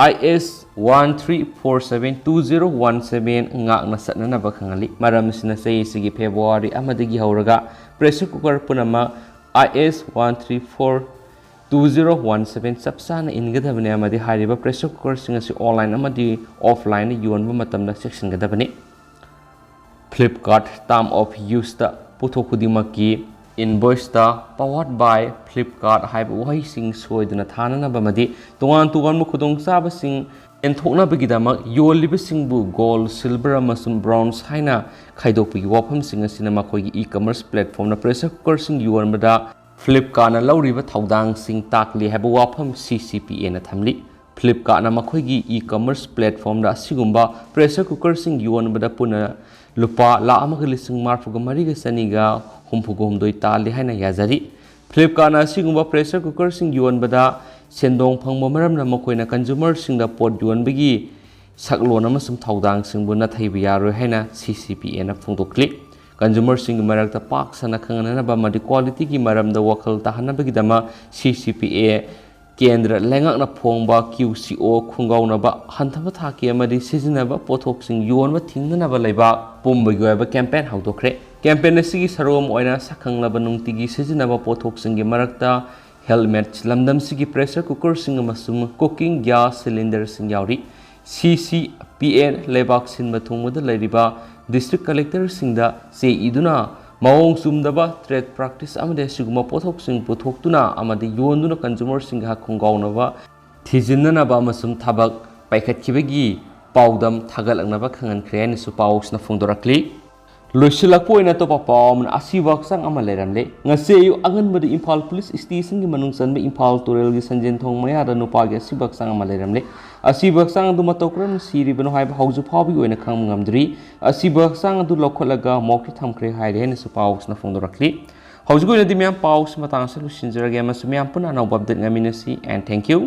I S one three four seven two zero one seven ꯉꯥꯛꯅ ꯆꯠꯅꯅꯕ ꯈꯪꯍꯜꯂꯤ꯫ ꯃꯔꯝ ꯑꯁꯤꯅ ꯆꯍꯤ ꯑꯁꯤꯒꯤ ꯐꯦꯕ꯭ꯔꯨꯋꯥꯔꯤ ꯑꯃꯗꯒꯤ ꯍꯧꯔꯒ ꯄ꯭ꯔꯦꯁꯔ ꯀꯨꯀꯔ ꯄꯨꯝꯅꯃꯛ I S one three four two zero one seven ꯆꯞ ꯆꯥꯅ ꯏꯟꯒꯗꯕꯅꯤ ꯑꯃꯗꯤ ꯍꯥꯏꯔꯤꯕ ꯄ꯭ꯔꯦꯁꯔ ꯀꯨꯀꯔꯁꯤꯡ ꯑꯁꯤ ꯑꯣꯟꯂꯥꯏꯟ ꯑꯃꯗꯤ ꯑꯣꯐꯂꯥꯏꯟꯗ ꯌꯣꯟꯕ ꯃꯇꯝꯗ ꯆꯦꯛꯁꯤꯟꯒꯗꯕꯅꯤ꯫ ꯐ꯭ꯂꯤꯞꯀꯥꯔꯠ ꯇꯥꯔꯝ ꯑꯣꯐ ꯌꯨꯁꯇ ꯄꯣꯠꯊꯣꯛ ꯈꯨꯗꯤꯡꯃꯛꯀꯤ ꯏꯟꯚꯣꯏꯁꯇ "Powered by Flipkart" ꯍꯥꯏꯕ ꯋꯥꯍꯩꯁꯤꯡ ꯁꯣꯏꯗꯅ ꯊꯥꯅꯅꯕ ꯑꯃꯗꯤ ꯇꯣꯉꯥꯟ ꯇꯣꯉꯥꯟꯕ ꯈꯨꯗꯣꯡꯆꯥꯕꯁꯤꯡ ꯌꯦꯟꯊꯣꯛꯅꯕꯒꯤꯗꯃꯛ ꯌꯣꯜꯂꯤꯕꯁꯤꯡꯕꯨ ꯒꯣꯜꯗ, ꯁꯤꯜꯚꯔ ꯑꯃꯁꯨꯡ ꯕ꯭ꯔꯣꯟꯖ ꯍꯥꯏꯅ ꯈꯥꯏꯗꯣꯛꯄꯒꯤ ꯋꯥꯐꯝꯁꯤꯡ ꯑꯁꯤꯅ ꯃꯈꯣꯏꯒꯤ ꯏ-ꯀꯃꯔꯁ ꯄ꯭ꯂꯦꯠꯐꯣꯝꯗ ꯄ꯭ꯔꯦꯁꯔ ꯀꯨꯀꯔꯁꯤꯡ ꯌꯣꯟꯕꯗ ꯐ꯭ꯂꯤꯞꯀꯥꯔꯠꯅ ꯂꯧꯔꯤꯕ ꯊꯧꯗꯥꯡꯁꯤꯡ ꯇꯥꯛꯂꯤ ꯍꯥꯏꯕ ꯋꯥꯐꯝ ꯁꯤ ꯁꯤ ꯄꯤ ꯑꯦꯅ ꯊꯝꯂꯤ꯫ ꯐ꯭ꯂꯤꯞꯀꯥꯔꯠꯅ ꯃꯈꯣꯏꯒꯤ ꯏ-ꯀꯃꯔꯁ ꯄ꯭ꯂꯦꯠꯐꯣꯝꯗ ꯑꯁꯤꯒꯨꯝꯕ ꯄ꯭ꯔꯦꯁꯔ ꯀꯨꯀꯔꯁꯤꯡ ꯌꯣꯟꯕꯗ ꯄꯨꯟꯅ ꯂꯨꯄꯥ ꯂꯥꯈ ꯑꯃꯒ ꯂꯤꯁꯤꯡ ꯃꯔꯤꯐꯨꯒ ꯃꯔꯤꯒ ꯆꯅꯤꯒ ꯍꯨꯝꯐꯨꯒ ꯍꯨꯝꯗꯣꯏ ꯇꯥꯜꯂꯤ ꯍꯥꯏꯅ ꯌꯥꯖꯔꯤ꯫ ꯐ꯭ꯂꯤꯞꯀꯥꯔꯠꯅ ꯑꯁꯤꯒꯨꯝꯕ ꯄ꯭ꯔꯦꯁꯔ ꯀꯨꯀꯔꯁꯤꯡ ꯌꯣꯟꯕꯗ ꯁꯦꯟꯗꯣꯡ ꯐꯪꯕ ꯃꯔꯝꯅ ꯃꯈꯣꯏꯅ ꯀꯟꯖꯨꯃꯔꯁꯤꯡꯗ ꯄꯣꯠ ꯌꯣꯟꯕꯒꯤ ꯁꯛꯂꯣꯟ ꯑꯃꯁꯨꯡ ꯊꯧꯗꯥꯡꯁꯤꯡꯕꯨ ꯅꯥꯊꯩꯕ ꯌꯥꯔꯣꯏ ꯍꯥꯏꯅ ꯁꯤ ꯁꯤ ꯄꯤ ꯑꯦꯅ ꯐꯣꯡꯗꯣꯛꯂꯤ꯫ ꯀꯟꯖꯨꯃꯔꯁꯤꯡꯒꯤ ꯃꯔꯛꯇ ꯄꯥꯛ ꯁꯟꯅ ꯈꯪꯍꯟꯅꯅꯕ ꯑꯃꯗꯤ ꯀ꯭ꯋꯥꯂꯤꯇꯤꯒꯤ ꯃꯔꯝꯗ ꯋꯥꯈꯜ ꯇꯥꯍꯟꯅꯕꯒꯤꯗꯃꯛ ꯁꯤ ꯁꯤ ꯄꯤ ꯑꯦ ꯀꯦꯟꯗ꯭ꯔ ꯂꯩꯉꯥꯛꯅ ꯐꯣꯡꯕ ꯀ꯭ꯌꯨ ꯁꯤ ꯑꯣ ꯈꯣꯡꯒꯥꯎꯅꯕ ꯍꯟꯊꯕ ꯊꯥꯛꯀꯤ ꯑꯃꯗꯤ ꯁꯤꯖꯤꯟꯅꯕ ꯄꯣꯠꯊꯣꯛꯁꯤꯡ ꯌꯣꯟꯕ ꯊꯤꯡꯅꯅꯕ ꯂꯩꯕꯥꯛ ꯄꯨꯝꯕꯒꯤ ꯑꯣꯏꯕ ꯀꯦꯝꯄꯦꯟ ꯍꯧꯗꯣꯛꯈ꯭ꯔꯦ꯫ ꯀꯦꯝꯄꯦꯟ ꯑꯁꯤꯒꯤ ꯁꯔꯨꯛ ꯑꯃ ꯑꯣꯏꯅ ꯁꯛꯈꯪꯂꯕ ꯅꯨꯡꯇꯤꯒꯤ ꯁꯤꯖꯤꯟꯅꯕ ꯄꯣꯠꯊꯣꯛꯁꯤꯡꯒꯤ ꯃꯔꯛꯇ helmets, ꯂꯝꯗꯝꯁꯤꯒꯤ pressure cookerꯁꯤꯡ ꯑꯃꯁꯨꯡ cooking gas cylinderꯁꯤꯡ ꯌꯥꯎꯔꯤ꯫ ꯁꯤ ꯁꯤ ꯄꯤ ꯑꯦ ꯂꯩꯕꯥꯛ ꯁꯤꯟꯕ ꯊꯨꯡꯕꯗ ꯂꯩꯔꯤꯕ district collectorꯁꯤꯡꯗ ꯆꯦ ꯏꯗꯨꯅ ꯃꯑꯣꯡ ꯆꯨꯝꯗꯕ trade practice ꯑꯃꯗꯤ ꯑꯁꯤꯒꯨꯝꯕ ꯄꯣꯠꯊꯣꯛꯁꯤꯡ ꯄꯨꯊꯣꯛꯇꯨꯅ ꯑꯃꯗꯤ ꯌꯣꯟꯗꯨꯅ consumerꯁꯤꯡꯒ ꯈꯣꯡꯒꯥꯎꯅꯕ ꯊꯤꯖꯤꯟꯅꯅꯕ ꯑꯃꯁꯨꯡ ꯊꯕꯛ ꯄꯥꯏꯈꯠꯈꯤꯕꯒꯤ ꯄꯥꯎꯗꯝ ꯊꯥꯒꯠꯂꯛꯅꯕ ꯈꯪꯍꯟꯈ꯭ꯔꯦ ꯍꯥꯏꯅꯁꯨ ꯄꯥꯎꯁꯤꯅ ꯐꯣꯡꯗꯣꯔꯛꯂꯤ꯫ ꯂꯣꯏꯁꯤꯜꯂꯛꯄ ꯑꯣꯏꯅ ꯑꯇꯣꯞꯄ ꯄꯥꯎ ꯑꯃꯅ, ꯑꯁꯤꯕ ꯍꯛꯆꯥꯡ ꯑꯃ ꯂꯩꯔꯝꯂꯦ꯫ ꯉꯁꯤ ꯑꯌꯨꯛ ꯑꯉꯟꯕꯗ ꯏꯝꯐꯥꯜ ꯄꯨꯂꯤꯁ ꯁ꯭ꯇꯦꯁꯟꯒꯤ ꯃꯅꯨꯡ ꯆꯟꯕ ꯏꯝꯐꯥꯜ ꯇꯨꯔꯦꯜꯒꯤ ꯁꯟꯖꯦꯟ ꯊꯣꯡ ꯃꯌꯥꯗ ꯅꯨꯄꯥꯒꯤ ꯑꯁꯤꯕ ꯍꯛꯆꯥꯡ ꯑꯃ ꯂꯩꯔꯝꯂꯦ꯫ ꯑꯁꯤꯕ ꯍꯛꯆꯥꯡ ꯑꯗꯨ ꯃꯇꯧ ꯀꯔꯝꯅ ꯁꯤꯔꯤꯕꯅꯣ ꯍꯥꯏꯕ ꯍꯧꯖꯤꯛ ꯐꯥꯎꯕꯒꯤ ꯑꯣꯏꯅ ꯈꯪꯕ ꯉꯝꯗ꯭ꯔꯤ꯫ ꯑꯁꯤꯕ ꯍꯛꯆꯥꯡ ꯑꯗꯨ ꯂꯧꯈꯠꯂꯒ morgueꯗ ꯊꯝꯈ꯭ꯔꯦ ꯍꯥꯏꯔꯦ ꯍꯥꯏꯅꯁꯨ ꯄꯥꯎꯁꯤꯅ ꯐꯣꯡꯗꯣꯔꯛꯂꯤ꯫ ꯍꯧꯖꯤꯛ ꯑꯣꯏꯅꯗꯤ ꯃꯌꯥꯝ ꯄꯥꯎꯁꯤ ꯃꯇꯥꯡ ꯑꯁꯤꯗ ꯂꯣꯏꯁꯤꯟꯖꯔꯒꯦ ꯑꯃꯁꯨꯡ ꯃꯌꯥꯝ ꯄꯨꯟꯅ ꯑꯅꯧꯕ update ꯉꯥꯏꯃꯤꯟꯅꯁꯤ, and thank you꯫